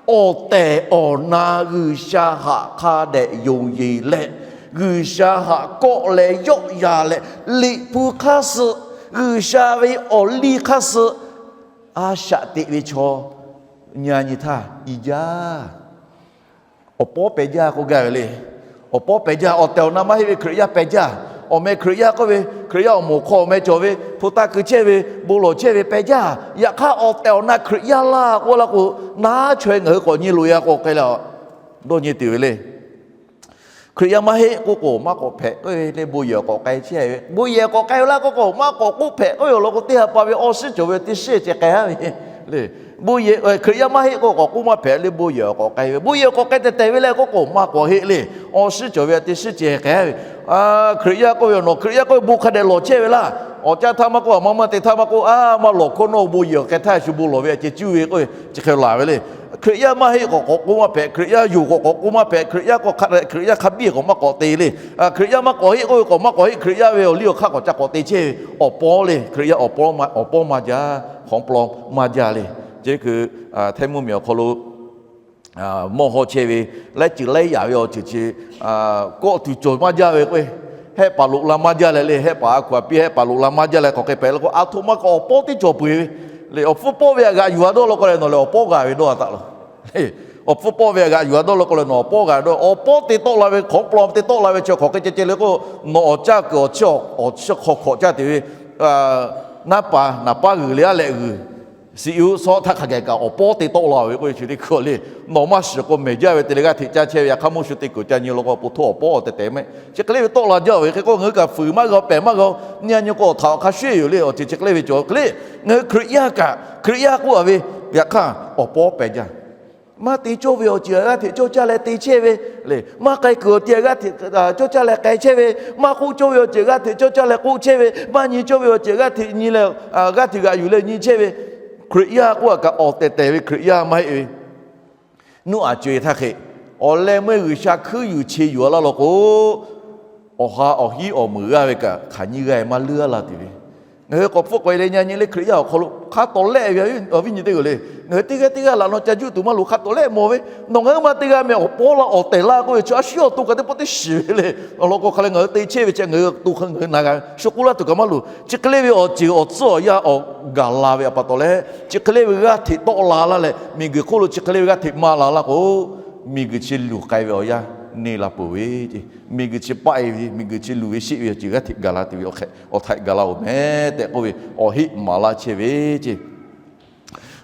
awˬ tehˬ awˬ na G'uiˬsha htaꞈ hk'a dehꞈ yonˍ yeˬ leh, G'uiˬsha htaꞈ kawˆ leh yawˆ yan leh, Liꞈ hpu hk'aˇ suh, G'uiˬsha ve awˬ liˇ hk'aˇ suh a shaꞈ teꞈ ve chaw nyi nyi htaˇ i jaˇ. Awˬ pawˉ peh jaˇ k'oˆ gaˇ ve le. Awˬ pawˉ peh jaˇ, awˬ tehˬ awˬ na maˇ heˆ ve Hkriꞈ yaˇ peh jaˇ. Awˬ meh Hkriꞈ yaˇ k'oˆ ve, Hkriꞈ yaˇ awˬ moˍ hk'aw awˬ meh cawˬ ve, hpu taˇ keu chehˇ ve, bon lawˬ chehˇ ve peh jaˇ. Yaꞈ hk'aˇ, awˬ tehˬ awˬ na Hkriꞈ yaˇ laˇ k'oˆ laˇ k'o, naˉ chaweh ngaˬ hui k'awꞈ nyi loꞈ e-a k'o hk'e le, dawˇ nyi tuˬ ve le. Hkriꞈ yaˇ maˇ heˆ k'oˆ k'o maˇ k'awꞈ hpehꞈ k'oˆ ve le, bon yehˬ k'awꞈ k'ai chehˇ ve, bon yehˬ k'awꞈ k'ai laˇ k'oˆ k'o maˇ k'awꞈ k'oˆ hpehꞈ k'oˆ ve awˬ lawn k'o, teˇ ha pa ve awˬ shiˉ cawˬ ve awˬ te shiˉ ceh k'ai-a ve le. Bon yehˬ, Hkriꞈ yaˇ maˇ heˆ k'oˆ k'awꞈ k'oˆ maˇ hpehꞈ le, bon yehˬ k'awꞈ k'ai ve, bon yehˬ k'awꞈ k'ai tehˬ tehˬ ve le k'oˆ k'o maˇ k'awꞈ heˆ le. Awˬ shiˉ cawˬ ve awˬ te shiˉ ceh k'ai-a ve. Hkriꞈ yaˇ k'oˆ ve, nawˬ Hkriꞈ yaˇ k'oˆ ve bon hk'a dehꞈ lawˬ chehˇ ve laˇ. Awˬ caˇ htaˇ maˇ k'oˆ, a ma maˇ te htaˇ maˇ k'oˆ, a maˇ lawˬ hkawˇ nawˇ bon yehˬ k'ai htaˇ shu bon lawˬ ve a ceh cuˇ ve k'oˆ ve chi hk'e laˬ ve le. Hkriꞈ yaˇ maˇ heˆ k'awꞈ k'awꞈ k'oˆ maˇ hpehꞈ, Hkriꞈ yaˇ yoˬ k'awꞈ k'awꞈ k'oˆ maˇ hpehꞈ, Hkriꞈ yaˇ k'o hk'a, Hkriꞈ yaˇ hk'a biˇ k'awꞈ maˇ k'awꞈ te le. Hkriꞈ yaˇ maˇ k'awꞈ heˆ k'oˆ ve k'awꞈ maˇ k'awꞈ heˆ, Hkriꞈ yaˇ ve awˬ liˇ awˬ hk'aˇ k'awꞈ ca k'awꞈ te chehˇ ve awˬ pawˉ le. Hkriꞈ yaˇ awˬ pawˉ maˇ jaˇ, hk'awꞈ pawˇ maˇ jaˇ le. Chi hkui htehˇ mvuhˇ miˬ awˬ hk'aw lo mawˇ hawˇ chehˇ ve, laiˉ ceuˬ laiˉ yaꞈ ve awˬ ceuˬ chi kawˆ tuˬ cawˬ maˇ jaˇ ve k'o, hehˆ paˍ loꞈ la maˇ jaˇ leh le, hehˆ paˍ a hkaw a piˇ hehˆ paˍ loꞈ la maˇ jaˇ leh k'awꞈ hk'e hpehꞈ le k'o, a htoꞈ ma kaꞈ awˬ pawˉ teˇ cawˬ peuˬ ve le. Awˬ hpfuhˇ pawˆ ve htaꞈ g'aꞈ yuˬ a dawˇ law k'o leh nawˬ lehˬ awˬ pawˉ g'a ve dawˇ a taˍ laˬ. Awˬ hpfuhˇ pawˆ ve htaꞈ g'aꞈ yuˬ a dawˇ law k'o leh nawˬ awˬ pawˉ g'a ve dawˇ, awˬ pawˉ te tawˆ la ve hk'awꞈ pawˆ te tawˆ la ve chi hk'awꞈ hk'e ceh ceh le k'o, nawˬ awˬ caˇ kuiˬ awˬ chiˇ awˬ chiˇ hk'aw hk'awꞈ caˇ te ve, naˉ paˍ naˍ paˉ g'uiˬ le a lehꞈ g'uiˬ, siˍ u sawˉ htaˇ hk'a gaˬ kaꞈ awˬ pawˉ te tawˆ la ve k'oˆ ve chi teˇ hkui le. Nawˬ maˇ shiˍ k'o mehˬ jaˇ ve te leh g'aˇ hteꞈ caˇ chehˇ ve, yaꞈ hk'aˇ mawˇ shu te kuˬ ca nyi law k'o, po htoˇ awˬ pawˉ awˬ tehˬ tehˬ mehˆ chi hk'e le ve tawˆ la jaˇ ve hk'e k'o, ngaˬ hui kaꞈ fuiˍ maˇ g'a, pehˬ maˇ g'a, nyi a nyi k'o awˬ htaꞈ awˬ hk'a shuˍ yoˬ le. Awˬ ceuˬ chi hk'e le ve cawˬ hk'e le, ngaˬ hui Hkriꞈ yaˇ kaꞈ Hkriꞈ yaˇ k'oˆ a ve, yaꞈ hk'aˇ awˬ pawˉ pehˬ jaˇ. Maˇ te cawˇ ve awˬ ceuˬ g'aˇ hteꞈ cawˇ caˇ leh te chehˇ ve le. Maˇ k'ai kuiˬ awˬ ceuˬ g'aˇ hteꞈ cawˇ caˇ leh k'ai chehˇ ve. Maˇ k'oˆ cawˇ ve awˬ ceuˬ g'aˇ hteꞈ cawˇ caˇ leh k'oˆ chehˇ ve. Maˇ nyi cawˇ ve awˬ ceuˬ g'aˇ hteꞈ nyi leh, g'aˇ hteꞈ g'aꞈ yuˬ leh nyi chehˇ ve. Hkriꞈ yaˇ k'oˆ a kaꞈ awˬ tehˬ tehˬ ve Hkriꞈ yaˇ maˇ heˆ ve. Nuˇ aꞈ co e htaˇ hk'e, awˬ leh meuˇ G'uiˬsha hkuiˉ yuˬ che yuˬ a laˇ law k'o, awˬ ha awˬ hiˉ awˬ meunˍ g'aˇ ve kaꞈ hk'aˬ nyiˇ g'aˇ e maˇ leuˉ a laˇ tuˬ ve. Ngaˬ hui k'awꞈ hpfuhˆ k'awꞈ e leh nyi nyi le, Hkriꞈ yaˇ awˬ hk'aw lo hk'a tawˍ lehˆ ve awˬ viˉ nyi teˇ g'aˇ le. Ngaˬ hui teˇ g'aˇ teˇ g'aˇ laꞈ naw ca juˇ tuˬ maˇ loˍ, hk'a tawˍ lehˆ mawˬ ve. Nawˬ ngaˬ hui maˇ teˇ g'aˇ meh awˬ pawˇ la awˬ tehˬ la k'oˆ ve chi a shu awˬ to kaꞈ teˇ pawˆ teˇ shiˍ ve le. Awˬ lawn k'o hk'a leh ngaˬ hui te chehˇ ve chi ngaˬ hui to hk'e ngaˬ hui na g'a ve shu k'oˆ laˇ tuˬ kaꞈ maˇ loˍ. Chi hk'e le ve awˬ ceuˬ awˬ tcuhˉ awˬ yanˇ awˬ gaˬ la ve pa taw leh, chi hk'e le ve g'aˇ hteꞈ tawˆ la laˇ leh, miˬguiˬ hk'oˆ lo chi hk'e le ve g'aˇ hteꞈ maˇ la laˇ k'o, miˬguiˬ chi luˬ k'ai ve awˬ yanˇ neˇ la peuˬ ve ce. Miˬguiˬ chi paˆ e ve, miˬguiˬ chi luˬ ve sheˆ ve awˬ ceuˬ g'aˇ hteꞈ gaˬ la tuˬ ve awˬ htaꞈ gaˬ la oˬ meh tehꞈ k'oˆ ve awˬ heˆ maˍ laˇ chehˇ ve ce.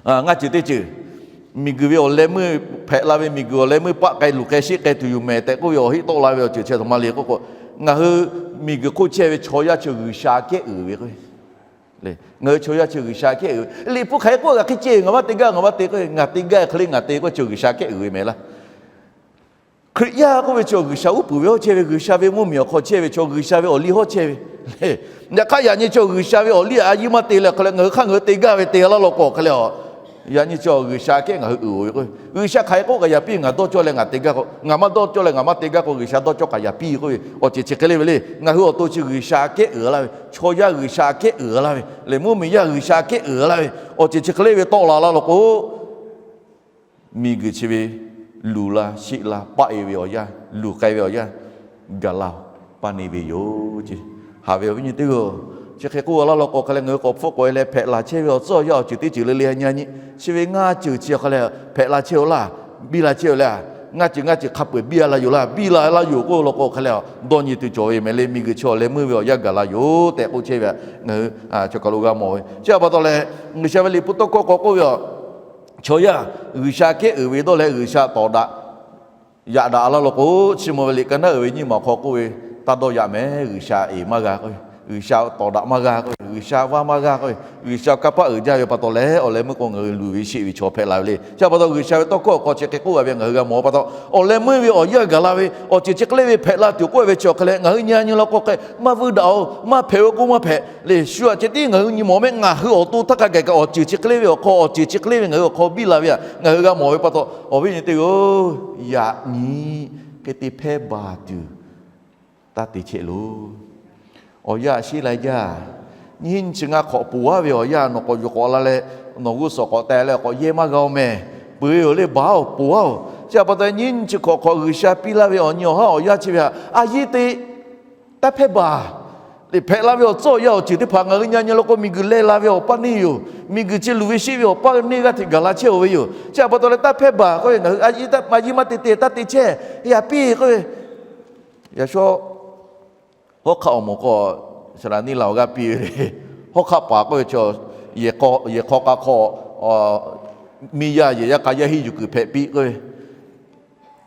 Ngaˇ ceuˬ teˇ ceuˬ, miˬguiˬ ve awˬ leh meuˇ hpehꞈ la ve, miˬguiˬ awˬ leh meuˇ paˆ k'ai luˬ k'ai sheˆ k'ai tuˬ yoˬ meh tehꞈ k'oˆ ve awˬ heˆ tawˆ la ve awˬ ceuˬ chi a htoꞈ ma le k'oˆ k'o, ngaˬ hui miˬguiˬ hk'oˆ chehˇ ve chaw yaˇ chi G'uiˬsha kehˉ uiˍ ve k'o, ngaˬ hui chaw yaˇ chi G'uiˬsha kehˉ uiˍ ve. Liꞈ hpu hk'aˬ hk'e k'oˆ, ngaˬ hk'e ceh ngaˬ maˇ te gaˇ, ngaˬ maˇ te k'o, ngaˬ te gaˇ hk'e le ngaˬ te k'o, chi G'uiˬsha kehˉ uiˍ ve meh laˇ. Hkriꞈ yaˇ k'oˆ ve chi G'uiˬsha uˉ peunˍ ve awˬ chehˇ ve, G'uiˬsha ve mvuhˇmiˬ awˬ hk'aw chehˇ ve, chaw G'uiˬsha ve awˬ liˇ hawˉ chehˇ ve le. Yaꞈ hk'aˇ yaꞈ nyi chaw G'uiˬsha ve awˬ liˇ a yeˇ maˇ te leh hk'e le, ngaˬ hui hk'aˇ ngaˬ hui te gaˇ ve te laˇ law k'o hk'e le a, yaꞈ nyi chaw G'uiˬsha kehˉ ngaˬ hui uiˍ ve k'o, G'uiˬsha hk'aˬ hk'e k'oˆ kaꞈ yaꞈ piˇ, ngaˬ dawˇ cawˇ leh ngaˬ te gaˇ k'o, ngaˬ maˇ dawˇ cawˇ leh ngaˬ maˇ te gaˇ k'o, G'uiˬsha dawˇ cawˇ kaꞈ yaꞈ piˇ k'oˆ ve awˬ ceuˬ chi hk'e le ve le. Ngaˬ hui awˬ to chi G'uiˬsha kehˉ uiˍ laˇ ve, chaw yaˇ G'uiˬsha kehˉ uiˍ laˇ ve le, mvuhˇmiˬ yaˇ G'uiˬsha kehˉ uiˍ laˇ ve awˬ ceuˬ chi hk'e le ve tawˆ la laˇ law k'o, miˬguiˬ chi ve luˬ la sheˆ la paˆ e ve awˬ yanˇ, luˬ k'ai ve awˬ yanˇ gaˬ la paˇ neˇ ve yoˬ ce. Haꞈ ve awˬ viˉ nyi teˇ g'aˇ, chi hk'e k'oˆ a laˇ law k'o hk'a leh ngaˬ hui k'awꞈ hpfuhˆ k'awꞈ e leh hpehꞈ la chehˇ ve awˬ tcuhˉ awˬ yanˇ awˬ ceuˬ teˇ ceuˬ le le a nyi a nyi, chi ve ngaˇ ceuˬ chi hk'a leh hpehꞈ la chehˇ oˬ laˇ, biˇ la chehˇ oˬ le. Ngaˇ ceuˬ ngaˇ ceuˬ hk'a peu eˬ biˇ a la yoˬ laˇ, biˇ la laˇ yoˬ k'oˆ law k'o hk'a leh, dawˇ nyi tuˬ cawˬ ve meh le. Miˬguiˬ chi awˬ leh meuˇ ve awˬ yanˇ gaˬ la yoˬ tehꞈ k'oˆ chehˇ ve, ngaˬ hui chaw kaˬ lo g'a mawˬ ve chi a pa taw leh, G'uiˬsha ve liꞈ hpu tawˇ hkawˇ k'awꞈ k'oˆ ve a, chaw yaˇ G'uiˬsha kehˉ uiˍ ve dawˇ leh G'uiˬsha tawˍ daꞈ yaꞈ daꞈ laˇ law k'o, chi mawˬ ve liꞈ ka naˉ uiˍ ve nyiˇ maˬ awˬ hk'aw k'oˆ ve, taˇ dawˇ yaꞈ meh, G'uiˬsha eˍ maˇ g'a k'o, G'uiˬsha tawˍ daꞈ maˇ g'a k'o, G'uiˬsha vaˇ maˇ g'a k'o, G'uiˬsha kanˇ paˆ uiˍ jaˇ ve pa taw leh awˬ leh meuˇ k'o ngaˬ hui luˬ ve sheˆ ve chaw hpehꞈ la ve le. Chi a pa taw G'uiˬsha ve tawˇ hkawˇ awˬ hk'aw chi hk'e k'oˆ a ve ngaˬ hui g'a mawˬ pa taw, awˬ leh meuˇ ve awˬ yanˇ gaˬ la ve awˬ ceuˬ chi hk'e le ve hpehꞈ la tuˬ k'oˆ ve chi awˬ hk'a leh ngaˬ hui nyi a nyi law k'o hk'e maˇ vuiˇ daꞈ oˬ, maˇ hpehꞈ oˬ k'oˆ maˇ hpehꞈ le. Shu aꞈ ceh tiˉ ngaˬ hui nyi mawˬ meh, ngaˬ hui awˬ to htaˇ hk'a gaˬ kaꞈ awˬ ceuˬ chi hk'e le ve awˬ hk'aw, awˬ ceuˬ chi hk'e le ve ngaˬ hui awˬ hk'aw biˇ la ve a ngaˬ hui g'a mawˬ ve pa taw, awˬ viˉ nyi teˇ g'aˇ, yaꞈ nyi hk'e te hpehˇ baˬ tuˬ taˇ te chehˇ loˬ. Awˬ yanˇ sheˉ lai jaˇ. Nyiˇ nyi chi ngaˇ hk'awꞈ poˬ aˉ ve awˬ yanˇ nawˬ k'awꞈ yuˬ k'awꞈ la leh, nawˬ g'uˇ suhˍ k'awꞈ teh leh k'awꞈ yehˇ maˇ g'a oˬ meh. Peu eˬ oˬ le baˬ oˬ poˬ aˉ oˬ. Chi a pa taw nyiˇ nyi chi hk'awꞈ hk'awꞈ G'uiˬsha piˇ laˇ ve awˬ nyi awˬ haˉ awˬ yanˇ chi ve htaꞈ a yiˇ te taˇ hpehˇ baˬ. Liꞈ hpehꞈ la ve awˬ tcuhˉ awˬ yanˇ awˬ ceuˬ teˇ hpaˍ ngaˬ hui nyi a nyi law k'o, miˬguiˬ leh la ve awˬ paˇ neˇ yoˬ. Miˬguiˬ chi luˬ ve sheˆ ve awˬ paˇ neˇ g'aˇ hteꞈ gaˬ la chehˇ oˬ ve yoˬ. Chi a pa taw leh taˇ hpehˇ baˬ k'oˆ ve, ngaˬ hui a yiˇ maˇ te te taˇ te chehˇ, yaꞈ piˇ k'oˆ ve, yaꞈ shaw hawˉ hk'aˆ awˬ moˍ k'o, Saˍlaˍniˆ la awˬ g'aˇ piˇ ve le. Hawˉ hk'aˆ paˍ k'oˆ ve chaw, yehˬ hk'aw k'a hk'aw, miˇ yaˇ yehˬ yaˇ k'a yaˇ henˇ yuˬ kuiˬ hpehꞈ piˇ k'oˆ ve,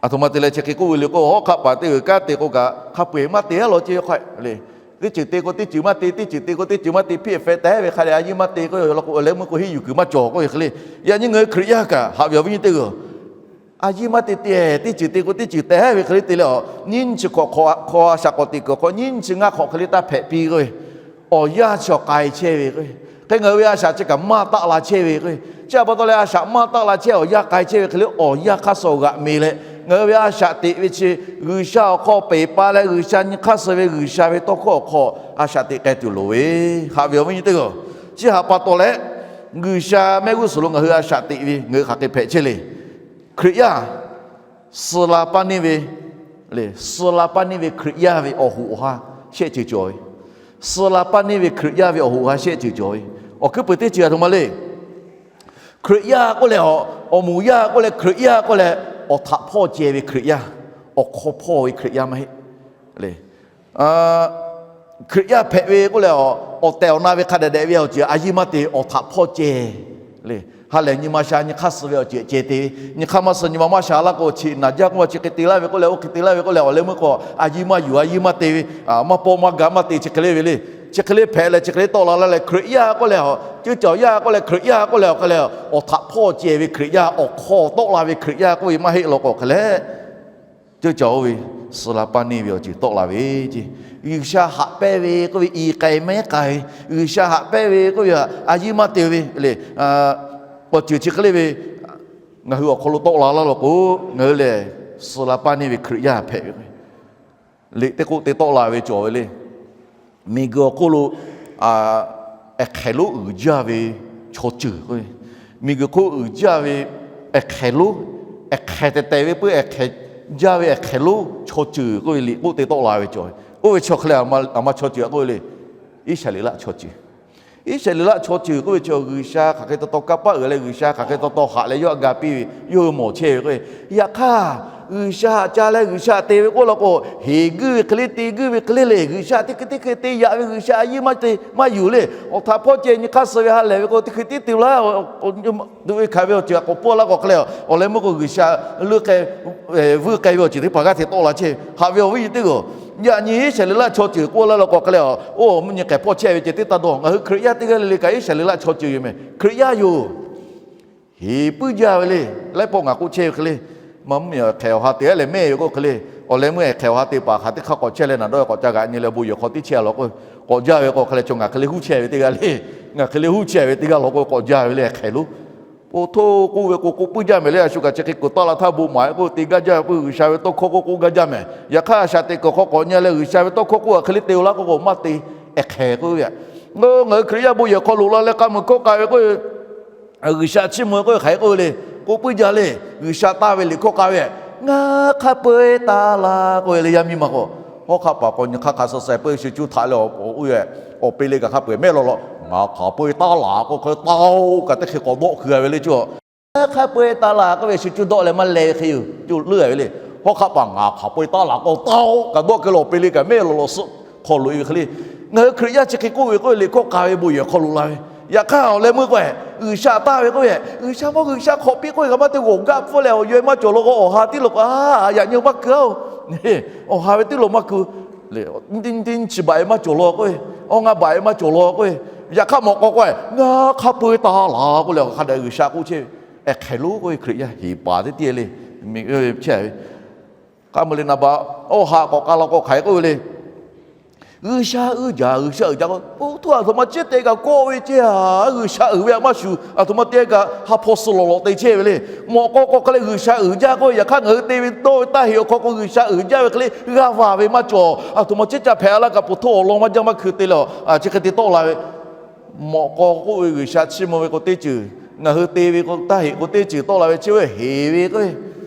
aˬ htoꞈ ma te leh chi hk'e k'oˆ ve le k'o, hawˉ hk'aˆ paˍ teˇ g'uiˬ kanˉ te k'o kaꞈ hk'a peu eˬ maˇ te aˉ law ce hk'a le. Teˇ ceuˬ te k'o teˇ ceuˬ maˇ te, teˇ ceuˬ te k'o teˇ ceuˬ maˇ te, hpiˇ hpehꞈ tehˉ ve hk'a leh a yiˇ maˇ te k'oˆ ve law k'o, awˬ leh meuˇ k'o henˇ yuˬ kuiˬ maˇ cawˬ k'oˆ ve hk'e le. Yaꞈ nyi ngaˬ hui Hkriꞈ yaˇ kaꞈ haꞈ ve awˬ viˉ nyi teˇ g'aˇ, a yiˇ maˇ te te, teˇ ceuˬ te k'o teˇ ceuˬ tehˉ ve hk'e le te leh a, nyiˇ nyi chi hk'awꞈ hk'aw a shaꞈ k'awꞈ teꞈ kuiˬ hk'aw nyiˇ nyi chi ngaˇ hk'awꞈ hk'e le taˇ hpehꞈ piˇ k'oˆ ve, awˬ yanˇ chi awˬ k'ai chehˇ ve k'o, hk'e ngaˬ hui ve a shaꞈ chi kaꞈ maˇ taˆ la chehˇ ve k'o, chi a pa taw leh a shaꞈ maˇ taˆ la chehˇ awˬ yanˇ k'ai chehˇ ve hk'e le awˬ yanˇ hk'aˇ suh g'aꞈ me leh, ngaˬ hui ve a shaꞈ teꞈ ve chi G'uiˬsha awˬ hk'aw peˬ pa leh G'uiˬsha nyi hk'aˇ suh ve G'uiˬsha ve tawˇ hkawˇ awˬ hk'aw a shaꞈ teꞈ k'ai tuˬ loˍ ve, haꞈ ve awˬ viˉ nyi teˇ g'aˇ. Chi htaꞈ pa taw leh, G'uiˬsha mehˆ g'uˇ suhˍ lo ngaˬ hui a shaꞈ teꞈ ve ngaˬ hui hk'aˬ hk'e hpehꞈ chehˇ le. Hkriꞈ yaˇ suh la paˇ neˇ ve, suh la paˇ neˇ ve Hkriꞈ yaˇ ve awˬ hoꞈ awˬ ha shehˆ ceuˬ cawˬ ve, suh la paˇ neˇ ve Hkriꞈ yaˇ ve awˬ hoꞈ awˬ ha shehˆ ceuˬ cawˬ ve, awˬ hkuiˉ peuˬ teˇ ceuˬ a htoꞈ ma le. Hkriꞈ yaˇ k'oˆ leh a, awˬ moˍ yaˇ k'oˆ leh Hkriꞈ yaˇ k'oˆ leh, awˬ htaꞈ hpawˇ ceh ve Hkriꞈ yaˇ, awˬ hk'aw hpawˇ ve Hkriꞈ yaˇ maˇ heˆ le. Hkriꞈ yaˇ hpehꞈ ve k'oˆ leh, awˬ tehˬ awˬ na ve hk'a dehꞈ dehꞈ ve awˬ ceuˬ a yiˇ maˇ te, awˬ htaꞈ hpawˇ ceh le. Ha lehˬ nyi ma sha nyi hk'aˇ suh ve awˬ ceuˬ ceh te ve, nyi hk'aˇ maˇ suh nyi ma maˇ sha laˇ k'o, chi naˍ jaˇ k'oˆ ma chi hk'e te laˇ ve k'oˆ leh, oˇ hk'e te laˇ ve k'oˆ leh, awˬ leh meuˇ k'o a yiˇ maˇ yuˬ a yiˇ maˇ te ve, maˇ pawˆ maˇ ga maˇ te chi hk'e le ve le. Chi hk'e le hpehꞈ leh chi hk'e le tawˆ la laˇ leh Hkriꞈ yaˇ k'oˆ leh, ceuˇ caˬ yaˇ k'oˆ leh Hkriꞈ yaˇ k'oˆ leh awˬ hk'a leh, awˬ htaꞈ hpawˇ ceh ve Hkriꞈ yaˇ, awˬ hk'aw tawˆ la ve Hkriꞈ yaˇ k'oˆ ve maˇ heˆ law k'o hk'e leh, ceuˇ caˬ oˇ ve suh la paˇ neˇ ve awˬ ceuˬ tawˆ la ve ce. G'uiˬsha haꞈ pehnˇ ve k'oˆ ve i k'ai mehˉ k'ai, G'uiˬsha haꞈ pehnˇ ve k'oˆ ve a yiˇ maˇ te ve le. Awˬ ceuˬ chi hk'e le ve ngaˬ hui awˬ hk'aw lo tawˆ la laˇ law k'o, ngaˬ hui lehˬ suh la paˇ neˇ ve Hkriꞈ yaˇ hpehꞈ ve k'o, liꞈ teˇ k'oˆ te tawˆ la ve cawˬ ve le. Miˬguiˬ awˬ hk'oˆ lo ehˍ hk'ehˍ lonˉ uiˍ jaˇ ve chaw ceuˬ k'o, miˬguiˬ hk'oˆ uiˍ jaˇ ve ehˍ hk'ehˍ lonˉ, ehˍ hk'ehˍ tehˬ tehˬ ve puiˉ ehˍ hk'ehˍ jaˇ ve ehˍ hk'ehˍ lonˉ chaw ceuˬ k'oˆ ve liꞈ k'oˆ te tawˆ la ve cawˬ ve. Oˇ ve chi hk'e leh aˬ ma chaw ceuˬ k'oˆ ve le, Iˉsaˍreˍlaˆ chaw ceuˬ. Iˉsaˍreˍlaˆ chaw ceuˬ k'oˆ ve chi G'uiˬsha hk'aˬ hk'e taw taw kanˇ paˆ uiˍ leh G'uiˬsha hk'aˬ hk'e taw taw haꞈ leh yawˇ htaꞈ ga piˇ ve yawˇ hui mawˬ chehˇ ve k'o, yaꞈ hk'aˇ G'uiˬsha haꞈ ca leh G'uiˬsha te ve k'oˆ law k'o, heˍ guiˇ ve hk'e le te guiˇ ve hk'e le le, G'uiˬsha teˇ hkui teˇ hkui te yaꞈ ve G'uiˬsha a yiˇ maˇ te maˇ yuˬ le. Awˬ htaꞈ hpawˇ ceh nyi hk'aˇ suh ve ha lehˬ ve k'o, teˇ hkui tiˉ te laˇ, tuꞈ ve hkanˍ ve awˬ ceuˬ htaꞈ k'awꞈ pawˇ laˇ k'o hk'e leh, awˬ leh meuˇ k'o G'uiˬsha leuˆ k'ai vuiˇ k'ai ve awˬ ceuˬ teˇ hpaˍ g'aˇ hteꞈ tawˆ la chehˇ ve. Haꞈ ve awˬ viˉ nyi teˇ g'aˇ, yaꞈ nyi Iˉsaˍreˍlaˆ chaw ceuˬ k'oˆ laˇ law k'o hk'e leh, oˇ mvuhˇ nyi hk'ehˍ hpawˇ chehˇ ve ceh teˇ taˇ dawˇ. Ngaˬ hui Hkriꞈ yaˇ teˇ g'aˇ le le kaꞈ Iˉsaˍreˍlaˆ chaw ceuˬ yoˬ meh. Hkriꞈ yaˇ yoˬ. Heˍ puiˉ jaˇ ve le. Laiˉ pawˆ ngaˬ k'oˆ chehˇ ve hk'e le, ma mvuhˇ miˬ ehˍ hk'ehˍ awˬ ha te leh mehˇ ve k'oˆ hk'e le, awˬ leh meuˇ ehˍ hk'ehˍ awˬ ha te paˍ hk'aˬ teˇ hk'aˇ k'awꞈ chehˇ leh naˬ dawˇ k'awꞈ ca g'aꞈ nyi leh bon yehˬ hk'aw tiˉ chehˇ law k'o, k'awꞈ jaˇ ve k'o hk'e leh chaw ngaˬ hk'e le huˉ chehˇ ve teˇ g'aˇ le, ngaˬ hk'e le huˉ chehˇ ve teˇ g'aˇ law k'o k'awꞈ jaˇ ve le ehˍ hk'ehˍ lonˉ. Oˇ htoˇ k'oˆ ve k'o k'oˆ puiˉ jaˇ mehˍ le. A shu kaꞈ chi hk'e kuiˬ taˆ la htaˇ bon maˍ k'oˆ te gaˇ jaˇ ve k'o, G'uiˬsha ve tawˇ hkawˇ k'oˆ k'oˆ gaˇ jaˇ mehˍ. Yaꞈ hk'aˇ a shaꞈ teꞈ kuiˬ hk'aw k'awꞈ nyi leh G'uiˬsha ve tawˇ hkawˇ k'oˆ a hk'e le te-o laˇ k'o k'o maˇ te, ehˍ hk'ehˍ k'oˆ ve. Ngaˬ hui Hkriꞈ yaˇ bon yehˬ hk'aw loꞈ la leh k'a muiˬ hkawˇ k'a ve k'o, G'uiˬsha chiˇ mvuh k'oˆ ve hk'aˬ hk'e k'oˆ ve le, k'oˆ puiˉ jaˇ le. G'uiˬsha taˇ ve liꞈ hkawˇ k'a ve, ngaˬ hk'a peu-eˬ taˍ laˬ k'oˆ ve le. Yaˇ miˇ ma k'o, hawˉ hk'aˆ paˍ k'awꞈ nyi hk'aˇ hk'a suh suh peuˬ shu cuˇ htaꞈ leh oˇ ve awˬ pe le kaꞈ hk'a peu-eˬ mehˆ law law, ngaˬ hk'a peu-eˬ taˍ laˬ k'oˆ hk'e taˇ-oˬ kaꞈ teˇ hk'e k'awꞈ dawˆ keu a ve le cawˬ. Hk'a peu-eˬ taˍ laˬ k'oˆ ve shu cuˇ dawˆ leh maˇ leh ve hk'e yoˬ. Cuˇ leuˉ a ve le. Hawˉ hk'aˆ paˍ ngaˬ hk'a peu-eˬ taˍ laˬ k'oˆ taˇ-oˬ kaꞈ dawˆ keu leh awˬ pe le kaꞈ mehˆ law law suhˆ hk'aw loꞈ e ve hk'e le. Ngaˬ hui Hkriꞈ yaˇ chi hk'e k'oˆ ve k'oˆ ve liꞈ hkawˇ k'a ve bon yehˬ hk'aw loꞈ la ve. Yaꞈ hk'aˇ awˬ leh meuˇ k'o, G'uiˬsha taˇ ve k'oˆ ve, G'uiˬsha mawˇ G'uiˬsha hk'awꞈ piˇ k'oˆ ve kaꞈ maˇ te g'awˬ gaˆ pfuhˇ leh awˬ yaweh maˇ cawˬ law k'o, awˬ ha tiˉ lo k'o, a yaꞈ nyi maˇ keu-oˬ. Awˬ ha ve tiˉ lo maˇ keu. Chi baꞈ e maˇ cawˬ law k'oˆ ve, awˬ ngaˇ baꞈ e maˇ cawˬ law k'oˆ ve. Yaꞈ hk'aˇ mawꞈ k'aw k'o, ngaˬ hk'a peu-eˬ taˍ laˬ k'oˆ leh awˬ hk'a dehꞈ G'uiˬsha k'oˆ chehˇ ve, ehˍ hk'ehˍ lonˉ k'oˆ ve Hkriꞈ yaˇ heˍ paˍ teˇ tiˉ le. Chehˇ ve k'a meuˬ le naˍ baꞈ awˬ ha k'awꞈ k'a law k'o hk'aˬ hk'e k'oˆ ve le. G'uiˬsha uiˍ jaˇ, G'uiˬsha uiˍ jaˇ k'o, oˇ htoˇ aˬ htoꞈ ma ciˉ te kaꞈ kawˆ ve ceˇ a, G'uiˬsha uiˍ ve a maˇ shuˍ, aˬ htoꞈ ma te kaꞈ ha hpaw suh lawˬ lawꞈ te chehˇ ve le. Mawꞈ k'aw k'o hk'e leh G'uiˬsha uiˍ jaˇ k'oˆ ve, yaꞈ hk'aˇ ngaˬ hui te ve dawˇ ve taˇ heˍ awˬ hk'aw k'o G'uiˬsha uiˍ jaˇ ve hk'e le g'a vaˬ ve maˇ cawˬ. Aˬ htoꞈ ma ciˉ ca hpehꞈ a laˇ kaꞈ po htoˇ awˬ lawn maˇ jaˇ maˇ hkui te leh, chi hk'e te tawˆ la ve. Mawꞈ k'aw k'oˆ ve G'uiˬsha chiˇ mvuh ve k'o teˇ ceuˬ, ngaˬ hui te ve k'o taˇ heˍ k'o teˇ ceuˬ tawˆ la ve chi ve heˍ ve k'oˆ ve,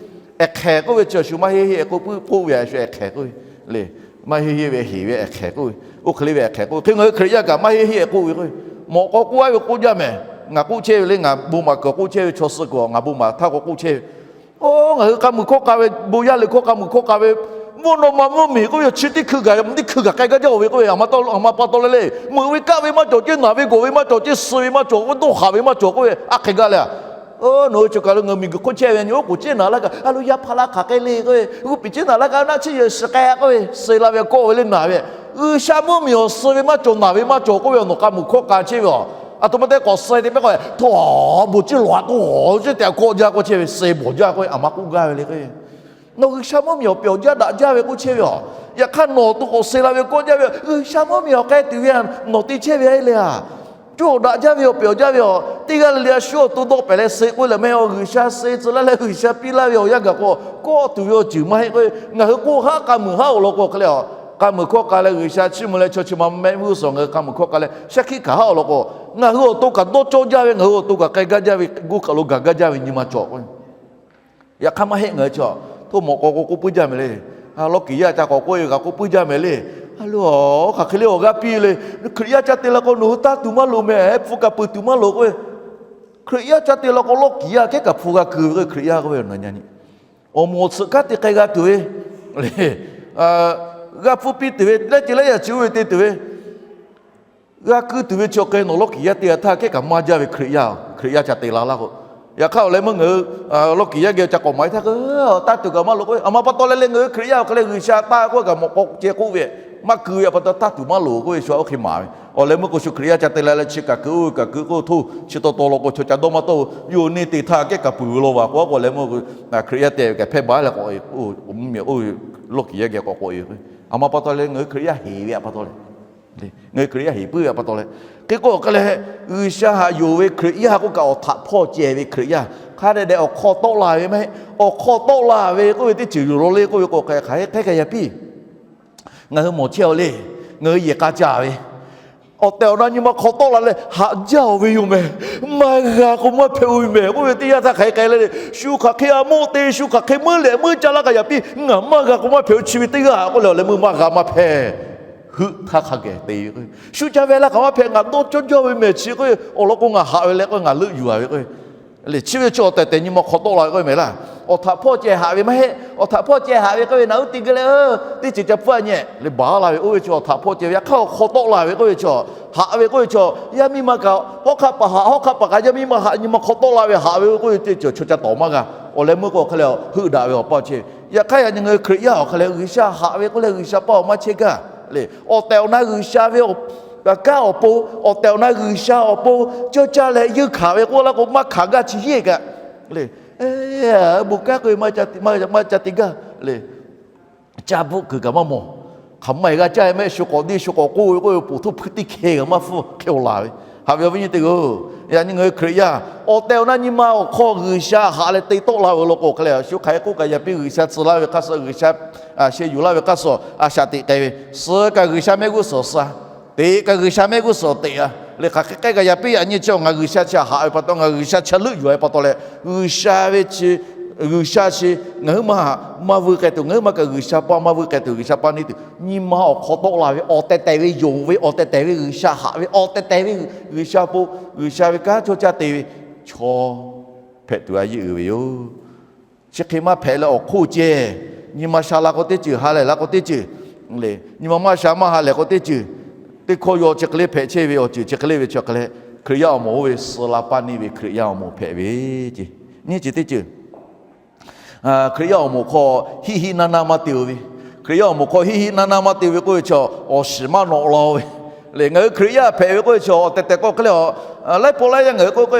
ehˍ hk'ehˍ k'oˆ ve chi a shu maˇ heˆ heˆ k'oˆ puiˉ k'oˆ ve a shu ehˍ hk'ehˍ k'oˆ ve le. Maˇ heˆ heˆ ve heˍ ve ehˍ hk'ehˍ k'oˆ ve, oˇ hk'e le ve ehˍ hk'ehˍ k'oˆ ve hk'e ngaˬ hui Hkriꞈ yaˇ kaꞈ maˇ heˆ heˆ k'oˆ ve k'o, mawꞈ k'aw k'oˆ a ve k'oˆ jaˇ mehˍ. Ngaˬ k'oˆ chehˇ ve le, ngaˬ bon maˍ kuiˬ k'oˆ chehˇ ve chaw suh kuiˬ ngaˬ bon maˍ htaˇ k'o k'oˆ chehˇ ve, oˇ ngaˬ hui k'a muiˬ hkawˇ k'a ve bon yaˇ le hkawˇ k'a muiˬ hkawˇ k'a ve, mvuhˇ naw ma mvuhˇ miˬ k'oˆ ve chi teˇ hkui gaˬ, teˇ hkui gaˬ k'ai gaˇ jaˇ-oˬ ve k'oˆ ve, aˬ htoꞈ ma pa taw le le, meuꞈ ve kaˆ ve maˇ cawˬ ceˇ, naˬ ve gawˬ ve maˇ cawˬ ceˇ, suh ve maˇ cawˬ, dawˇ haˍ ve maˇ cawˬ k'oˆ ve, a hk'e gaˇ le. Oˇ nawˬ hui chi kaˬ lo ngaˬ hui miˬguiˬ hk'oˆ chehˇ ve nyi oˉ k'oˍ ceˇ naˍ laˇ kaꞈ, a lo yaˇ hpaˇ laˇ hk'aˬ hk'e le k'oˆ ve, g'uˇ piˍ ceˇ naˍ laˇ kaꞈ, naˆ chiˇ yehˬ shiˍ k'ai k'oˆ ve, suh la ve kawˆ ve le naˬ ve, G'uiˬsha mvuhˇ miˬ awˬ suh ve maˇ cawˬ, naˬ ve maˇ cawˬ k'oˆ ve, nawˬ k'a muiˬ hkawˇ k'a chehˇ ve a. Aˬ htoꞈ ma te k'awꞈ suh te pehˇ k'o, htawˇ bon ciˇ lawˬ a k'o, awˬ ciˉ te kawˆ jaˇ k'oˆ chehˇ ve, suh bawˬ jaˇ k'oˆ ve, aˬ ma k'oˆ gaˇ ve le k'o, nawˬ G'uiˬsha mvuhˇ miˬ awˬ pehˬ awˬ jaˇ daꞈ jaˇ ve k'oˆ chehˇ ve a. Yaꞈ hk'aˇ nawˬ to k'awꞈ suh la ve kawˆ jaˇ ve, G'uiˬsha mvuhˇ miˬ awˬ k'ai tuˬ ve a, nawˬ te chehˇ ve a le a. Cawˇ daꞈ jaˇ ve awˬ pehˬ awˬ jaˇ ve a, teˇ g'aˇ le le a shu awˬ to dawˆ pehˍ leh suh k'oˆ leh mehˇ, G'uiˬsha suh tcuh laˇ leh G'uiˬsha piˇ laˇ ve awˬ yanˇ gaˬ k'o, kawˆ tuˬ ve awˬ ceuˬ maˇ heˆ k'o, ngaˬ hui k'oˆ haˉ k'a muiˬ haˉ awˬ lawn k'o hk'e le a. K'a muiˬ hkawˇ k'a leh G'uiˬsha chiˇ mvuh leh chaw chi ma mehˆ g'uˇ suhˍ ngaˬ hui k'a muiˬ hkawˇ k'a leh shaˉ hkiˆ hkanˍ haˉ awˬ lawn k'o, ngaˬ hui awˬ to kaꞈ dawˇ cawˇ jaˇ ve, ngaˬ hui awˬ to kaꞈ k'ai gaˇ jaˇ ve, g'uˇ hk'aˬ lo gaˬ gaˇ jaˇ ve nyi ma cawˬ k'o, yaꞈ hk'aˇ maˇ heˆ ngaˬ hui chi a. Htawˇ mawꞈ k'aw k'o k'oˆ puiˉ jaˇ mehˍ le. Lawˇ kiˍ yaˇ ca k'awꞈ k'oˆ e kaꞈ k'oˆ puiˉ jaˇ mehˍ le. A lo, hk'aˬ hk'e le awˬ g'aˇ piˇ le. Hkriꞈ yaˇ ca te la k'o nawˬ hui taˇ tuˬ maˇ loˍ mehˍ, hpu kaꞈ peuˬ tuˬ maˇ loˍ k'oˆ ve. Hkriꞈ yaˇ ca te la k'o lawˇ kiˍ yaˇ kehˉ kaꞈ hpu g'a keu ve k'o, Hkriꞈ yaˇ k'oˆ ve, awˬ moˍ awˬ tsuhꞈ kanˉ te k'ai g'a tuˬ ve, g'a hpfuhˇ piˇ tuˬ ve, lehˉ ce lehˉ yaꞈ chi oˇ ve te tuˬ ve, g'a keu tuˬ ve chi awˬ hk'e nawˬ lawˇ kiˍ yaˇ te g'a htaˇ kehˉ kaꞈ maˇ jaˇ ve Hkriꞈ yaˇ, Hkriꞈ yaˇ ca te la laˇ k'o. Yaꞈ hk'aˇ awˬ leh meuˇ ngaˬ hui lawˇ kiˍ yaˇ geh ca k'awꞈ maˍ e htaˇ k'o, taˇ tuˬ kaꞈ maˇ loˍ k'oˆ ve, aˬ ma pa taw leh leh ngaˬ hui Hkriꞈ yaˇ awˬ hk'e leh G'uiˬsha taˇ k'oˆ kaꞈ mawꞈ k'aw ceh k'oˆ ve Maˇ keu ve pa taw taˇ tuˬ maˇ loˍ k'oˆ ve shu a oˇ hk'e maˍ ve. Awˬ leh meuˇ k'o shu Hkriꞈ yaˇ ca te la leh chi kaꞈ keu oˇ ve kaꞈ keu k'oˆ htoˇ chi taw taw law k'o chaw ca dawˇ maˇ tawˆ ve yoˬ. Neˇ te htaˇ kehˉ kaꞈ puiˬ ve law vaˬ k'o a k'o leh meuˇ Hkriꞈ yaˇ te ve kaꞈ hpehˇ baˬ leh k'awꞈ e, oˇ ve lawˇ kiˬ yaˇ geh k'awꞈ k'awꞈ e. A ma pa taw leh ngaˬ hui Hkriꞈ yaˇ heˍ ve pa taw leh, ngaˬ hui Hkriꞈ yaˇ heˍ puiˉ ve pa taw leh, hk'e k'o awˬ hk'aˇ leh G'uiˬsha haꞈ yonˍ ve Hkriꞈ yaˇ k'oˆ kaꞈ awˬ htaꞈ hpawˇ ceh ve Hkriꞈ yaˇ hk'a dehꞈ dehꞈ awˬ hk'aw tawˆ la ve maˇ heˆ. Awˬ hk'aw tawˆ la ve k'oˆ ve teˇ ceuˬ yoˬ law le k'oˆ ve k'o hk'e hk'e hk'e yaˇ piˇ ngaˬ hui mawˬ chehˇ-aw le. Ngaˬ hui yehˬ k'a caˇ ve awˬ tehˬ awˬ na nyi ma hk'aw tawˆ la leh haꞈ jaˇ-oˬ ve yoˬ mehˍ. Maˇ g'a k'o maˇ hpehꞈ-oˬ ve mehˍ k'oˆ ve teˇ yanˇ htaˇ hk'aˬ hk'e k'ai le le, shu hk'aˬ hk'e a moˆ te, shu hk'aˬ hk'e meuˇ lehꞈ meuˇ caˇ laˇ kaꞈ yaꞈ piˇ ngaˬ maˇ g'a k'o maˇ hpehꞈ-oˬ chi ve teˇ g'aˇ k'oˆ leh awˬ leh meuˇ maˇ g'a maˇ hpehꞈ. Heuˆ htaˇ hk'a geh te ve k'o, shu ca ve laˇ kaꞈ maˇ hpehꞈ, ngaˬ dawˇ cawˇ jaˇ ve mehˍ chi k'o, awˬ lawn k'o ngaˬ haꞈ ve leh k'o ngaˬ leuˆ yuˬ-a ve k'o le, chi ve chi awˬ tehˬ tehˬ nyi ma hk'aw tawˆ la ve k'oˆ ve mehˍ laˇ. Awˬ htaꞈ hpawˇ ceh haꞈ ve maˇ heˆ. Awˬ htaꞈ hpawˇ ceh haꞈ ve k'oˆ ve naꞈ uˉ te geh leh teˇ ceuˬ ca pfuhˇ a nyi le baˬ laˇ ve k'oˆ ve chi awˬ htaꞈ hpawˇ ceh ve. Yaꞈ hk'aˇ awˬ hk'aw tawˆ la ve k'oˆ ve chi, haꞈ ve k'oˆ ve chi, yaˇ miˇ ma kaꞈ hawˉ hk'aˆ paˍ haꞈ, hawˉ hk'aˆ paˍ kaꞈ yaˇ miˇ ma haꞈ, nyi ma hk'aw tawˆ la ve haꞈ ve k'oˆ ve teˇ ceuˬ chaw ca tawˍ maˇ g'a. Awˬ leh meuˇ k'o hk'e leh heuˆ daꞈ ve awˬ pa chehˇ ve. Yaꞈ hk'aˇ yaꞈ nyi ngaˬ hui Hkriꞈ yaˇ awˬ hk'e leh G'uiˬsha haꞈ ve k'oˆ leh G'uiˬsha paˇ awˬ maˇ chehˇ gaˇ le. Awˬ tehˬ awˬ na G'uiˬsha ve awˬ kanˉ awˬ pon, awˬ tehˬ awˬ na G'uiˬsha awˬ pon cawˇ caˇ leh yeunˇ hkanˍ ve k'oˆ laˇ k'o maˇ hkanˍ gaˇ chi yeˇ kaꞈ le. Bon kanˉ k'oˆ ve maˇ ca te gaˇ le. Caˇ bvuhˆ kuiˬ kaꞈ maˇ mawˬ. Hk'aˬ ma eˬ g'a caˇ ve mehˆ shu k'awꞈ deˇ shu k'awꞈ k'oˆ ve k'oˆ ve poˬ htoˇ hpuiˇ teˇ hkeh kaꞈ maˇ hpfuhˇ hk'e awˬ laˬ ve. Haꞈ ve awˬ viˉ nyi teˇ g'aˇ-oˬ, yaꞈ nyi ngaˬ hui Hkriꞈ yaˇ awˬ tehˬ awˬ na nyi ma awˬ hk'aw G'uiˬsha haꞈ leh te tawˆ la ve law k'o hk'e leh shu hk'aˬ hk'e k'oˆ kaꞈ yaꞈ piˇ G'uiˬsha tcuh laˇ ve hk'aˇ suh, G'uiˬsha sheh yuˬ laˇ ve hk'aˇ suh a shaꞈ teꞈ k'ai ve, suh kaꞈ G'uiˬsha mehˆ g'uˇ suhˍ suh, teꞈ kaꞈ G'uiˬsha mehˆ g'uˇ suhˍ teꞈ-a le. Hk'aˬ hk'e k'ai kaꞈ yaꞈ piˇ yaꞈ nyi chi ngaˬ G'uiˬsha chi haꞈ ve pa taw, ngaˬ G'uiˬsha chi leuˆ yuˬ ve pa taw leh, G'uiˬsha ve chi, G'uiˬsha chi ngaˬ huiˉ ma maˇ vuiˇ k'ai tuˬ, ngaˬ huiˉ ma kaꞈ G'uiˬsha paˇ maˇ vuiˇ k'ai tuˬ, G'uiˬsha paˇ neˇ tuˬ, nyi ma awˬ hk'aw tawˆ la ve awˬ tehˬ tehˬ ve yonˍ ve awˬ tehˬ tehˬ ve G'uiˬsha haꞈ ve awˬ tehˬ tehˬ ve G'uiˬsha po, G'uiˬsha ve kanˉ cawˇ caˇ te ve chaw hpehꞈ tuˬ a yeˇ uiˍ ve yoˬ. Chi hk'e maˇ hpehꞈ leh awˬ hk'oˆ ceh, nyi ma sha la k'o teˇ ceuˬ, ha lehˬ la k'o teˇ ceuˬ le, nyi ma maˇ sha maˇ ha lehˬ k'o teˇ ceuˬ, teˇ hkawˇ yaw chi hk'e le hpehꞈ chehˇ ve awˬ ceuˬ chi hk'e le ve chi hk'e leh, Hkriꞈ yaˇ awˬ moˍ oˇ ve suh la paˇ neˇ ve Hkriꞈ yaˇ awˬ moˍ hpehꞈ ve ce. Nyiˇ ceuˬ teˇ ceuˬ Hkriꞈ yaˇ awˬ moˍ hk'aw hiˆ hiˆ naˇ naˇ maˇ te-o ve. Hkriꞈ yaˇ awˬ moˍ hk'aw hiˆ hiˆ naˇ naˇ maˇ te-o ve k'oˆ ve chi, awˬ shiˍ maˇ nawꞈ la-o ve le. Ngaˬ hui Hkriꞈ yaˇ hpehꞈ ve k'oˆ ve chi awˬ tehˬ tehˬ k'o hk'e le, laiˉ pawˆ laiˉ yaˇ ngaˬ hui k'oˆ k'o,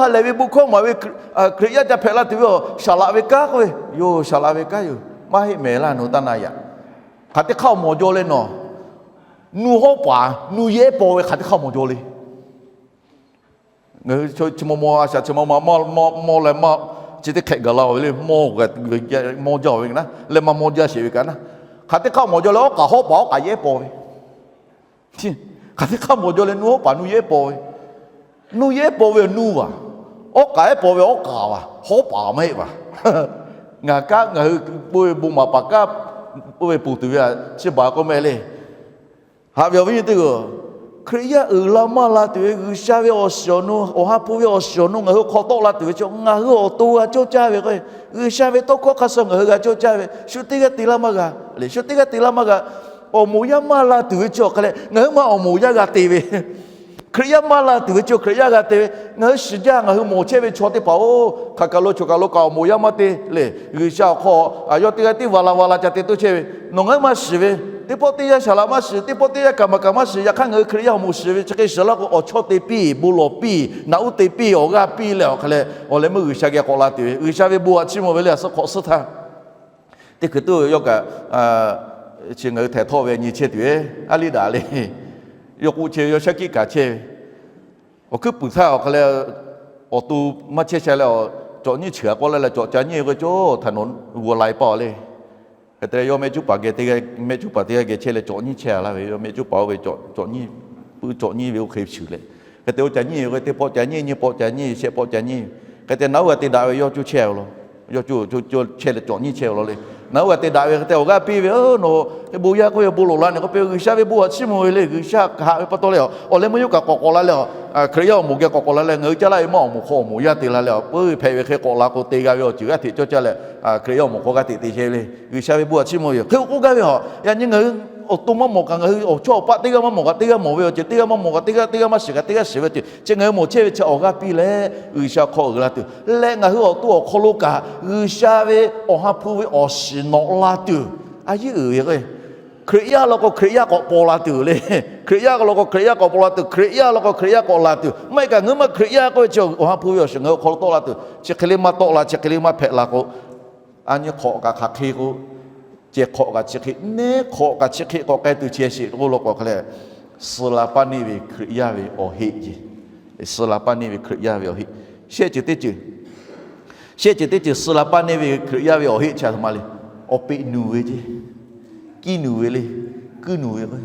ha lehˬ ve bon hkawˇ maˍ ve Hkriꞈ yaˇ ca hpehꞈ la tuˬ ve awˬ shaˍ laꞈ ve kanˉ k'oˆ ve yoˬ. Shaˍ laꞈ ve kanˉ yoˬ. Maˇ heˆ mehˍ laˇ nawˬ taˇ na yaꞈ. Hk'aˬ teˇ hk'aˇ awˬ mawˬ jaw le nawˬ, nuˇ hawˉ paˍ nuˇ yehˉ paw ve hk'aˬ teˇ hk'aˇ mawˬ jaw le. Ngaˬ hui chi maw maw a shaꞈ chi maw maw mawˇ leh maˇ chi teˇ hk'ehꞈ gaˬ la-o ve le, mawˇ jaˇ-o ve naˉ leh maˇ mawˇ jaˇ sheˍ ve kaꞈ naˉ, hk'aˬ teˇ hk'aˇ mawˬ jaw leh awˉ k'aꞈ hawˉ paˍ awˉ k'aꞈ yehˉ paw ve, hk'aˬ teˇ hk'aˇ mawˬ jaw leh nuˇ hawˉ paˍ nuˇ yehˉ paw ve, nuˇ yehˉ paw ve nuˇ vaˬ, awˉ k'aꞈ yehˉ paw ve awˉ k'aꞈ vaˬ, hawˉ paˍ maˇ heˆ vaˬ. Ngaˬ kaˉ ngaˬ hui k'oˆ ve bon maˍ paˍ kaˉ k'oˆ ve ponˬ tuˬ ve chi baˬ k'oˆ mehˆ le. Haꞈ ve awˬ viˉ nyi teˇ g'aˇ, Hkriꞈ yaˇ uiˍ la maˇ la tuˬ ve G'uiˬsha ve awˬ shiˍ awˬ nu, Awˬ ha hpu ve awˬ shiˍ awˬ nu ngaˬ hui hk'aw tawˆ la tuˬ ve chi ngaˬ hui awˬ to g'a cawˇ caˇ ve k'o, G'uiˬsha ve tawˇ hkawˇ hk'a shuˍ ngaˬ hui g'a cawˇ caˇ ve, shu teˇ g'aˇ te laˇ maˇ g'a le. Shu teˇ g'aˇ te laˇ maˇ g'a. Awˬ moˍ yaˇ maˇ la tuˬ ve chi awˬ hk'a leh ngaˬ hui ma awˬ moˍ yaˇ g'a te ve, Hkriꞈ yaˇ maˇ la tuˬ ve chi Hkriꞈ yaˇ g'a te ve. Ngaˬ hui shiˍ jaˇ, ngaˬ hui mawˬ chehˇ ve chaw teˇ hpaˍ-oˬ, hk'aˬ kaˬ lo choˬ kaˬ lo kaꞈ awˬ moˍ yaˇ maˇ te le. G'uiˬsha awˬ hk'aw yawˇ teˇ g'aˇ tiˉ va la va la ca te toˇ chehˇ ve, nawˬ ngaˬ hui maˇ shiˍ ve, teˇ pawˆ teˇ yanˇ shaˍ laꞈ maˇ shiˍ, teˇ pawˆ teˇ yanˇ kaˍ maˍ kaꞈ maˇ shiˍ. Yaꞈ hk'aˇ ngaˬ hui Hkriꞈ yaˇ awˬ moˍ shiˍ ve chi hk'e shiˍ laˇ k'o, awˬ chawˇ te piˇ, bon lawˬ piˇ, naꞈ uˉ te piˇ, awˬ g'aˇ piˇ leh awˬ hk'a leh awˬ leh meuˇ G'uiˬsha geh k'awꞈ la tuˬ ve, G'uiˬsha ve bon htaꞈ chiˇ mvuh ve le. A suhˉ hk'awꞈ suhˉ htaˇ teˇ hkui tuˬ yawˇ kaꞈ chi ngaˬ hui htaiˍ htawˇ ve nyi chehˇ tuˬ ve, a liˇ daꞈ le. Yawˇ k'oˆ chehˇ ve, yawˇ shaˉ hkiˆ kaˍ chehˇ ve, awˬ hkuiˉ puiˍ htaˇ awˬ hk'a leh awˬ to maˇ chehˇ sha leh, cawꞈ nyiˇ chi g'a k'awꞈ la leh cawꞈ ca nyiˇ k'o, cawˬ htaꞈ nawˬ g'uˇ lai paˇ le. Hk'e te leh yawˇ mehˆ cuˉ paˍ geh teˇ g'aˇ, mehˆ cuˉ paˍ teˇ g'aˇ geh chehˇ leh cawꞈ nyiˇ chehˇ a laˇ ve, yawˇ mehˆ cuˉ paˍ oˇ ve cawꞈ nyiˇ, puiˉ cawꞈ nyiˇ ve oˇ hk'e shiˍ leh, hk'e te oˇ ca nyiˇ ve k'o, teˇ pawˆ ca nyiˇ, nyiˇ pawˆ ca nyiˇ, shehˆ pawˆ ca nyiˇ. Hk'e te naꞈ uˉ g'a te daꞈ ve yawˇ cuˇ chehˇ a laˇ. Yawˇ cuˇ chehˇ leh cawꞈ nyiˇ chehˇ a laˇ le. Naꞈ uˉ g'a te daꞈ ve hk'e te awˬ g'aˇ piˇ ve, nawˬ bon yaˇ k'oˆ ve bon lawˬ la nyi k'oˆ piˇ, G'uiˬsha ve bon htaꞈ chiˇ mvuh ve le. G'uiˬsha haꞈ ve pa taw leh, awˬ leh meuˇ yawˇ kaꞈ k'awꞈ k'awꞈ la leh, Hkriꞈ yaˇ awˬ moˍ geh k'awꞈ k'awꞈ la leh, ngaˬ hui caˇ laˇ ve maˇ awˬ moˍ hk'aw awˬ moˍ yaˇ te la leh, peuˬ hpehꞈ ve hk'e k'awꞈ la k'o te g'a ve awˬ ceuˬ g'aˇ hteꞈ cawˇ caˇ leh, Hkriꞈ yaˇ awˬ moˍ hk'aw g'aˇ hteꞈ te chehˇ ve le. G'uiˬsha ve bon htaꞈ chiˇ mvuh ve yoˬ. Hk'e k'oˆ gaˇ ve a, yaꞈ nyi ngaˬ hui awˬ to maˇ mawˬ kaꞈ, ngaˬ hui awˬ chawˇ awˬ paˆ teˇ g'aˇ maˇ mawˬ kaꞈ teˇ g'aˇ mawˬ ve awˬ ceuˬ, teˇ g'aˇ maˇ mawˬ kaꞈ teˇ g'aˇ, teˇ g'aˇ maˇ shiˍ kaꞈ teˇ g'aˇ shiˍ ve awˬ ceuˬ chi ngaˬ hui mawˬ chehˇ ve chi awˬ g'aˇ piˇ leh G'uiˬsha hk'aw uiˍ la tuˬ leh, ngaˬ hui awˬ to awˬ hk'aw lo kaꞈ G'uiˬsha ve Awˬ ha hpu ve awˬ shiˍ nawꞈ la tuˬ a yeˉ uiˍ ve k'o, Hkriꞈ yaˇ law k'o Hkriꞈ yaˇ k'awꞈ paw la tuˬ le. Hkriꞈ yaˇ law k'o Hkriꞈ yaˇ k'awꞈ paw la tuˬ, Hkriꞈ yaˇ law k'o Hkriꞈ yaˇ k'awꞈ la tuˬ. Maˇ heˆ kaꞈ ngaˬ hui maˇ Hkriꞈ yaˇ k'oˆ ve chi awˬ ha hpu ve awˬ shiˍ ngaˬ hui awˬ hk'aw lo tawˆ la tuˬ. Chi hk'e le maˇ tawˆ la, chi hk'e le maˇ hpehꞈ la k'o, a nyi hk'awꞈ kaꞈ hk'aˬ hk'e k'o, ceh hk'awꞈ kaꞈ chi hk'e, neˇ hk'awꞈ kaꞈ chi hk'e k'awꞈ k'ai tuˬ chi shiˍ k'oˆ law k'o hk'e leh, suh la paˇ neˇ ve Hkriꞈ yaˇ ve awˬ heˆ ce. Suh la paˇ neˇ ve Hkriꞈ yaˇ ve awˬ heˆ. Shehˆ ceuˬ teˇ ceuˬ, shehˆ ceuˬ teˇ ceuˬ suh la paˇ neˇ ve Hkriꞈ yaˇ ve awˬ heˆ chi a htoꞈ ma le. Awˬ peꞈ nuˬ ve ce. Kiˇ nuˬ ve le. Kuiˇ nuˬ ve k'o,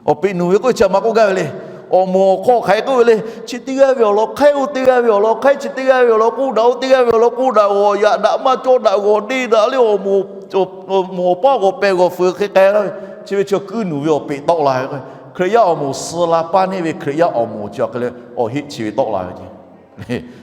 awˬ peꞈ nuˬ ve k'oˆ ve chi a ma k'oˆ gaˇ ve le. Awˬ moˍ awˬ hk'aw hk'aˬ hk'e k'oˆ ve le. Chi teˇ g'aˇ ve awˬ lawn hk'aiˉ, oˇ teˇ g'aˇ ve awˬ lawn hk'aiˉ, chi teˇ g'aˇ ve awˬ lawn k'oˆ daꞈ, oˇ teˇ g'aˇ ve awˬ lawn k'oˆ daꞈ, g'awˬ yaꞈ daꞈ, maˇ cawˇ daꞈ, g'awˬ deˇ daꞈ le, awˬ moˍ awˬ paˇ g'awˬ pehˬ g'awˬ fuiˍ hk'e k'ai la ve. Chi ve chi kuiˇ nuˬ ve awˬ peꞈ tawˆ la ve k'o, Hkriꞈ yaˇ awˬ moˍ suh la paˇ neˇ ve Hkriꞈ yaˇ awˬ moˍ chi awˬ hk'e le awˬ heˆ chi ve tawˆ la ve ce.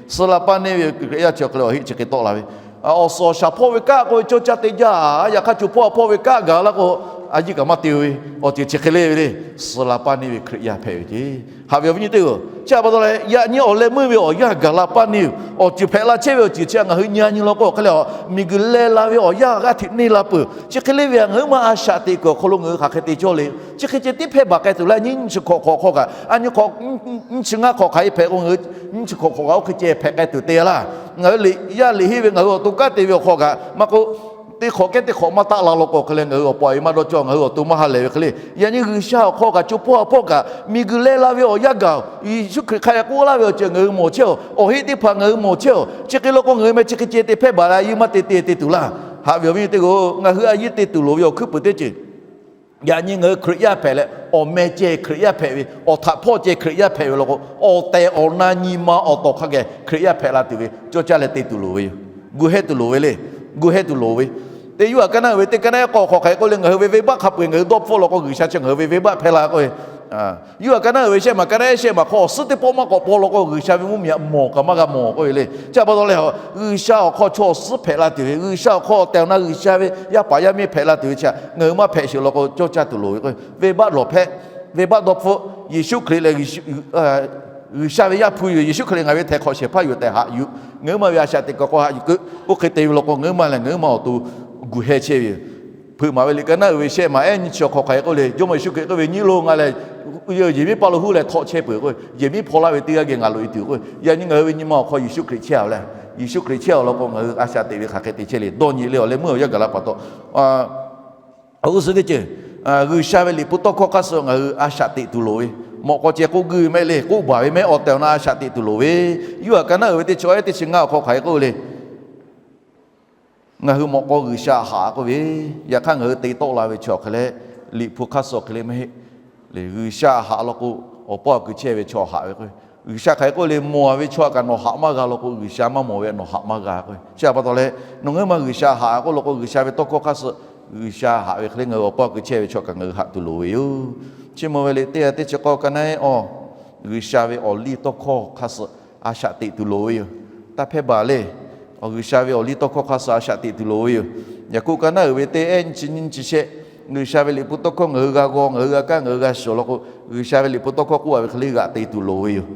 Suh la paˇ neˇ ve Hkriꞈ yaˇ chi awˬ hk'e le awˬ heˆ chi hk'e tawˆ la ve. Awˬ suhˍ awˬ shaˍ hpawˇ ve kaˆ k'oˆ ve cawˇ caˇ te jaˇ. Yaꞈ hk'aˇ co hpawˇ hpawˇ ve kaˆ gaˬ la k'o, a yiˇ kaꞈ maˇ te ve awˬ ceuˬ chi hk'e le ve le. Suh la paˇ neˇ ve Hkriꞈ yaˇ hpehꞈ ve ce. Haꞈ ve awˬ viˉ nyi teˇ-oˬ, chi a pa taw leh yaꞈ nyi awˬ leh meuˇ ve awˬ yanˇ gaˬ la paˇ neˇ ve awˬ ceuˬ hpehꞈ la chehˇ ve awˬ ceuˬ chi ngaˬ hui nyi a nyi law k'o hk'e le, miˬguiˬ leh la ve awˬ yanˇ g'aˇ hteꞈ neˇ la peuˬ. Chi hk'e le ve ngaˬ hui maˇ a shaꞈ teꞈ kuiˬ awˬ hk'aw lo ngaˬ hui hk'aˬ hk'e te cawˇ le. Chi hk'e ceh tiˉ hpehˇ baˬ k'ai tuˬ laˇ nyi, nyiˇ chi hk'awꞈ hk'awꞈ hk'aw kaꞈ, a nyi hk'awꞈ nyiˇ chi ngaˇ hk'awꞈ hk'aˬ hk'e hpehꞈ k'o, ngaˬ hui nyiˇ chi hk'awꞈ hk'awꞈ kaꞈ oˇ hk'e ceh hpehꞈ k'ai tuˬ te laˇ. Ngaˬ hui liꞈ yaˇ liꞈ henˇ ve ngaˬ hui awˬ to kanˉ te ve awˬ hk'aw kaꞈ maˇ k'oˆ, teˇ hk'awꞈ kehˉ teˇ hk'awꞈ maˇ taˆ la law k'o hk'e leh ngaˬ hui awˬ pa awˬ e maˇ dawˇ cawˇ, ngaˬ hui awˬ to maˇ ha lehˬ ve hk'e le. Yaꞈ nyi G'uiˬsha awˬ hk'aw kaꞈ co hpawˇ ha hpawˇ kaꞈ miˬguiˬ leh la ve awˬ yanˇ gaˬ-oˬ. Yeˍsuˆ Hkriꞈ hk'a hk'e k'oˆ laˇ ve awˬ ceuˬ ngaˬ hui mawˬ chehˇ-oˬ. Awˬ heˆ teˇ hpaˍ ngaˬ hui mawˬ chehˇ-oˬ. Chi hk'e law k'o ngaˬ hui meh chi hk'e ceh te hpehˇ baˬ leh a yiˇ maˇ te te te tuˬ laˇ. Haꞈ ve awˬ viˉ nyi teˇ-oˬ, ngaˬ hui a yiˇ te tuˬ loˍ ve awˬ hkuiˉ puiˍ teˇ ceuˬ, yaꞈ nyi ngaˬ hui Hkriꞈ yaˇ hpehꞈ leh, awˬ meh ceh Hkriꞈ yaˇ hpehꞈ ve, awˬ htaꞈ hpawˇ ceh Hkriꞈ yaˇ hpehꞈ ve law k'o, awˬ tehˬ awˬ na nyi ma awˬ tawˍ hk'a geh Hkriꞈ yaˇ hpehꞈ la tuˬ ve cawˇ caˇ leh te tuˬ loˍ ve yoˬ. Gu heh tuˬ loˍ ve le. Gu heh tuˬ loˍ ve. Teˇ yuˇ aꞈ ka naˆ uiˍ ve teˇ ka naˆ ehˉ k'awꞈ hk'awꞈ hk'aˬ hk'e k'oˆ le, ngaˬ hui ve venˇbaˆ hk'a peu-eˬ ngaˬ hui dawˇ hpfuhˆ law k'o, G'uiˬsha chi ngaˬ hui ve venˇbaˆ hpehˇ la k'oˆ ve. Yuˇ aꞈ ka naˆ uiˍ ve shehˆ maˬ ka naˆ ehˉ shehˆ maˬ hk'aw awˬ suhˉ teˇ pawˆ maˇ k'awꞈ paw law k'o, G'uiˬsha ve mvuhˇmiˬ htaꞈ mawˬ kaꞈ maˇ g'a mawˬ k'oˆ ve le. Chi a pa taw leh, G'uiˬsha awˬ hk'aw chaw awˬ suhˉ hpehꞈ la tuˬ ve, G'uiˬsha awˬ hk'aw awˬ tehˬ awˬ na G'uiˬsha ve yaˇ paˍ yaˇ miˇ hpehꞈ la tuˬ ve chi htaꞈ ngaˬ hui maˇ hpehꞈ sheˍ law k'o, cawˇ caˇ tuˬ loˍ ve k'o, venˇbaˆ lawˬ hpehˇ, venˇbaˆ dawˇ hpfuhˆ, Yeˍsuˆ Hkriꞈ lehˬ G'uiˬsha ve Yaˇ hpu yoˬ. Yeˍsuˆ Hkriꞈ lehˬ ngaˬ ve htaiˍ hk'awꞈ shehˍ hpaˇ yoˬ tehꞈ haꞈ yuˬ. Ngaˬ hui ma ve a shaꞈ teꞈ kuiˬ k'o haꞈ yuˬ keu. Oˇ hk'e te ve law k'o, ngaˬ hui ma lehˬ ngaˬ hui ma awˬ to gu heh chehˇ ve yoˬ. Hpeuꞈ maˍ ve liꞈ ka naˆ uiˍ ve shehˆ maˬ ehˉ nyiˇ chi awˬ hk'aw hk'aˬ hk'e k'oˆ le, Jawˇmawˇ Yeˍsuˆ Hkriꞈ k'oˆ ve, Nyiˇ loˬ, ngaˬ lehˬ yehˬ miˉ paˇ lo huˉ leh htawꞈ chehˇ peuˬ k'o, yehˬ miˉ hpaw laˇ ve teˇ g'aˇ geh ngaˬ loꞈ e tuˬ k'o, yaꞈ nyi ngaˬ hui ve nyi ma awˬ hk'aw Yeˍsuˆ Hkriꞈ chehˇ-a leh, Yeˍsuˆ Hkriꞈ chehˇ-a law k'o, ngaˬ hui a shaꞈ teꞈ ve hk'aˬ hk'e te chehˇ le. Dawˇ nyi le awˬ leh meuˇ awˬ yanˇ gaˬ la pa taw, awˬ g'uˇ suhˍ teˇ ceuˬ, G'uiˬsha ve liꞈ hpu tawˇ hkawˇ hk'aˇ suh ngaˬ hui a shaꞈ teꞈ tuˬ loˍ ve, mawꞈ k'aw ceh k'oˆ guiˇ mehˆ le, k'oˆ baˬ ve mehˆ, awˬ tehˬ awˬ na a shaꞈ teꞈ tuˬ loˍ ve, Yuˇ aꞈ ka naˆ uiˍ ve teˇ chi awˬ ehˉ teˇ chi ngaˇ awˬ hk'aw hk'aˬ hk'e k'oˆ le. Ngaˬ hui mawꞈ k'aw G'uiˬsha haꞈ k'oˆ ve, yaꞈ hk'aˇ ngaˬ hui te tawˆ la ve chaw hk'e leh, liꞈ hpu hk'aˇ suh hk'e le maˇ heˆ. G'uiˬsha haꞈ law k'o, awˬ paw a kuiˬ chehˇ ve chaw haꞈ ve k'o, G'uiˬsha hk'aˬ hk'e k'oˆ le, mawˬ ve chaw kaꞈ nawˬ haꞈ maˇ g'a law k'o, G'uiˬsha maˇ mawˬ ve nawˬ haꞈ maˇ g'a k'o, chi a pa taw leh, nawˬ ngaˬ hui ma G'uiˬsha haꞈ k'oˆ law k'o, G'uiˬsha ve tawˇ hkawˇ hk'aˇ suh G'uiˬsha haꞈ ve hk'e le ngaˬ hui awˬ paw a kuiˬ chehˇ ve chaw kaꞈ ngaˬ hui haꞈ tuˬ loˍ ve yoˬ. Chi mawˬ ve liꞈ teˇ ha teˇ chi k'awˇ ka naˆ ehˉ awˬ, G'uiˬsha ve awˬ liˇ tawˇ hkawˇ hk'aˇ suh a shaꞈ teꞈ tuˬ loˍ ve yoˬ. Taˇ hpehˇ baˬ le. G'uiˬsha ve awˬ liˇ tawˇ hkawˇ hk'aˇ suh a shaꞈ teꞈ tuˬ loˍ ve yoˬ. Yaˍkoˆ ka naˆ uiˍ ve teˇ ehˉ nyiˇ chi nyiˇ chi shehˆ, G'uiˬsha ve liꞈ hpu tawˇ hkawˇ ngaˬ hui g'a g'aw, ngaˬ hui g'a kaˇ, ngaˬ hui g'a shiˍ law k'o, G'uiˬsha ve liꞈ hpu tawˇ hkawˇ k'oˆ a ve hk'e le g'aꞈ te tuˬ loˍ ve yoˬ.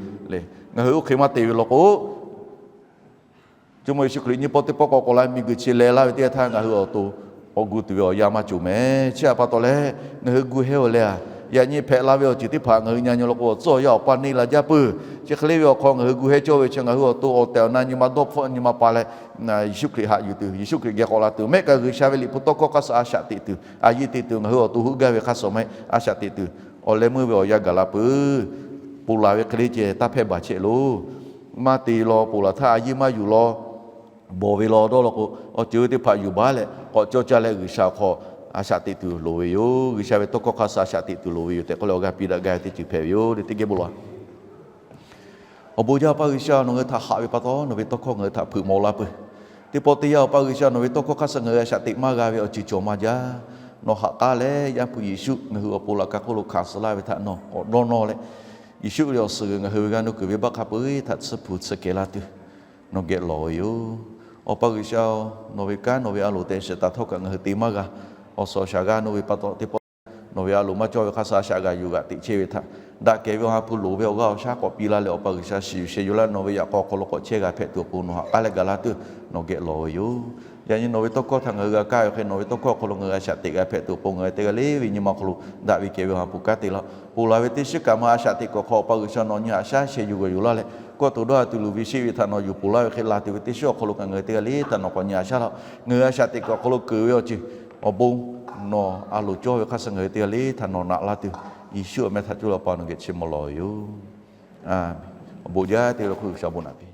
Ngaˬ hui oˇ hk'e maˇ te ve law k'o, Jawˇmawˇ Yeˍsuˆ Hkriꞈ nyiˇ pawˆ teˇ pawˆ k'awꞈ k'awꞈ la miˬguiˬ chi leh laˇ ve teˇ yanˇ htaˇ ngaˬ hui awˬ to k'awꞈ gu tuˬ ve awˬ yanˇ maˇ cawˬ mehˍ. Chi a pa taw leh, ngaˬ hui gu heh-oˬ leh a, yaꞈ nyi hpehꞈ la ve awˬ ceuˬ teˇ hpaˍ ngaˬ hui nyi a nyi law k'o, awˬ tcuhˉ awˬ yanˇ awˬ paˇ neˇ la jaˇ peuˬ. Chi hk'e le ve awˬ hk'aw ngaˬ hui gu heh cawˇ ve chi ngaˬ hui awˬ to awˬ tehˬ awˬ na nyi ma dawˇ hpfuhˆ nyi ma pa leh, Yeˍsuˆ Hkriꞈ haꞈ yuˬ tuˬ, Yeˍsuˆ Hkriꞈ geh k'awꞈ la tuˬ, mehˆ kaꞈ G'uiˬsha ve liꞈ hpu tawˇ hkawˇ hk'aˇ suh a shaꞈ teꞈ tuˬ, a yiˇ te tuˬ, ngaˬ hui awˬ to heuˆ gaˇ ve hk'aˇ suh maˇ heˆ, a shaꞈ teꞈ tuˬ, awˬ leh meuˇ ve awˬ yanˇ gaˬ la peuˬ. Ponˬ laˬ ve hk'e le ceh taˇ hpehˇ baˬ chehˇ loˬ. Maˇ te law, ponˬ laˬ htaˇ a yiˇ maˇ yuˬ law, bawˬ ve law dawˇ law k'o, awˬ ceuˬ ve teˇ hpaˍ yuˬ baˬ leh k'awꞈ cawˇ caˇ leh G'uiˬsha awˬ hk'aw a shaꞈ teꞈ tuˬ loˍ ve yoˬ. G'uiˬsha ve tawˇ hkawˇ hk'aˇ suh a shaꞈ teꞈ tuˬ loˍ ve yoˬ tehꞈ k'oˆ leh awˬ g'aˇ piˇ daꞈ gaˇ ve teˇ ceuˬ hpehꞈ ve yoˬ. Teˇ geh bon lawˬ. Awˬ bon jaˇ Awˬ pa G'uiˬsha, nawˬ ngaˬ hui htaꞈ haꞈ ve pa taw nawˬ ve tawˇ hkawˇ ngaˬ hui htaꞈ hpeuꞈ maw laˇ peuˬ. Teˇ pawˆ teˇ yanˇ Awˬ pa G'uiˬsha nawˬ ve tawˇ hkawˇ hk'aˇ suh ngaˬ hui a shaꞈ teꞈ maˇ g'a ve awˬ ceuˬ cawˬ maˇ jaˇ. Nawˬ ha k'aˉ leh Yaˇ hpu Yeˍsuˆ ngaˬ hui awˬ pon laꞈ ka hk'oˆ lo hkanˍ suh laˇ ve htaꞈ nawˬ k'awꞈ dawˇ nawˇ leh, Yeˍsuˆ ve awˬ suhˍ g'uiˬ ngaˬ hui ve g'aˇ nuˇ kuiˬ venˇbaˆ hk'a peu-eˬ htaꞈ tsuhˇ hpu tsuhˇ kehˬ laˇ tuˬ nawˬ geh lawˬ ve yoˬ. Awˬ pa G'uiˬsha-oˬ, nawˬ ve kanˉ nawˬ ve a loˍ tehꞈ shehˍ taˍ htawˇ kaꞈ ngaˬ hui te maˇ g'a. Awˬ suhˍ awˬ shaˍ g'aˇ nuˇ ve pa taw teˇ pawˆ nawˬ ve a loˍ maˇ cawˇ ve hk'aˇ suh a shaꞈ g'aꞈ yuˬ g'aꞈ teꞈ chehˇ ve htaꞈ daꞈ kehˬ ve awˬ ha hpu loˍ ve awˬ g'aˇ awˬ shaˉ k'awꞈ piˇ laˇ leh Awˬ pa G'uiˬsha shiˍ yuˬ sheh yuˬ laˇ nawˬ ve yaꞈ k'aw hk'aw lo k'awꞈ chehˇ g'a hpehꞈ tuˬ awˬ pon nawˬ ha k'aˉ leh gaˬ laˇ tuˬ nawˬ geh lawˬ ve yoˬ. Yaꞈ nyi nawˬ ve tawˇ hkawˇ htaꞈ ngaˬ hui g'a kaˇ ve hk'e, nawˬ ve tawˇ hkawˇ awˬ hk'aw lo ngaˬ hui a shaꞈ teꞈ g'a hpehꞈ tuˬ awˬ pon ngaˬ hui teˇ g'aˇ le ve nyi ma awˬ hk'aw lo daꞈ ve kehˬ ve awˬ ha hpu kanˉ te laˇ. Ponˬ laˬ ve teˇ shiˉ kaꞈ maˇ a shaꞈ teꞈ kuiˬ awˬ hk'aw Awˬ pa G'uiˬsha nawˬ nyi haꞈ shaˉ sheh yuˬ g'awˬ yuˬ laˇ leh, kawˇ to dawˇ a tuˬ luˬ ve sheˆ ve htaꞈ nawˬ yuˬ ponˬ laˇ ve hk'e, laˬ tuˬ ve teˇ shiˉ awˬ hk'aw lo kaꞈ ngaˬ hui teˇ g'aˇ le htaꞈ nawˬ k'awꞈ nyi haꞈ shaˉ laˇ. Ngaˬ hui a shaꞈ teꞈ kuiˬ awˬ hk'aw lo keunˍ ve awˬ ceuˬ awˬ bon nawˬ a loˍ cawˇ ve hk'aˇ suh ngaˬ hui teˇ g'aˇ le htaꞈ nawˬ naꞈ laˇ tuˬ, Yeˍsuˆ awˬ meh htaꞈ cuˇ leh Awˬ pa nawˬ geh chi maw lawˬ ve yoˬ. Awˬ bon jaˇ teˇ g'aˇ le hk'oˆ G'uiˬsha bon naꞈ piˇ.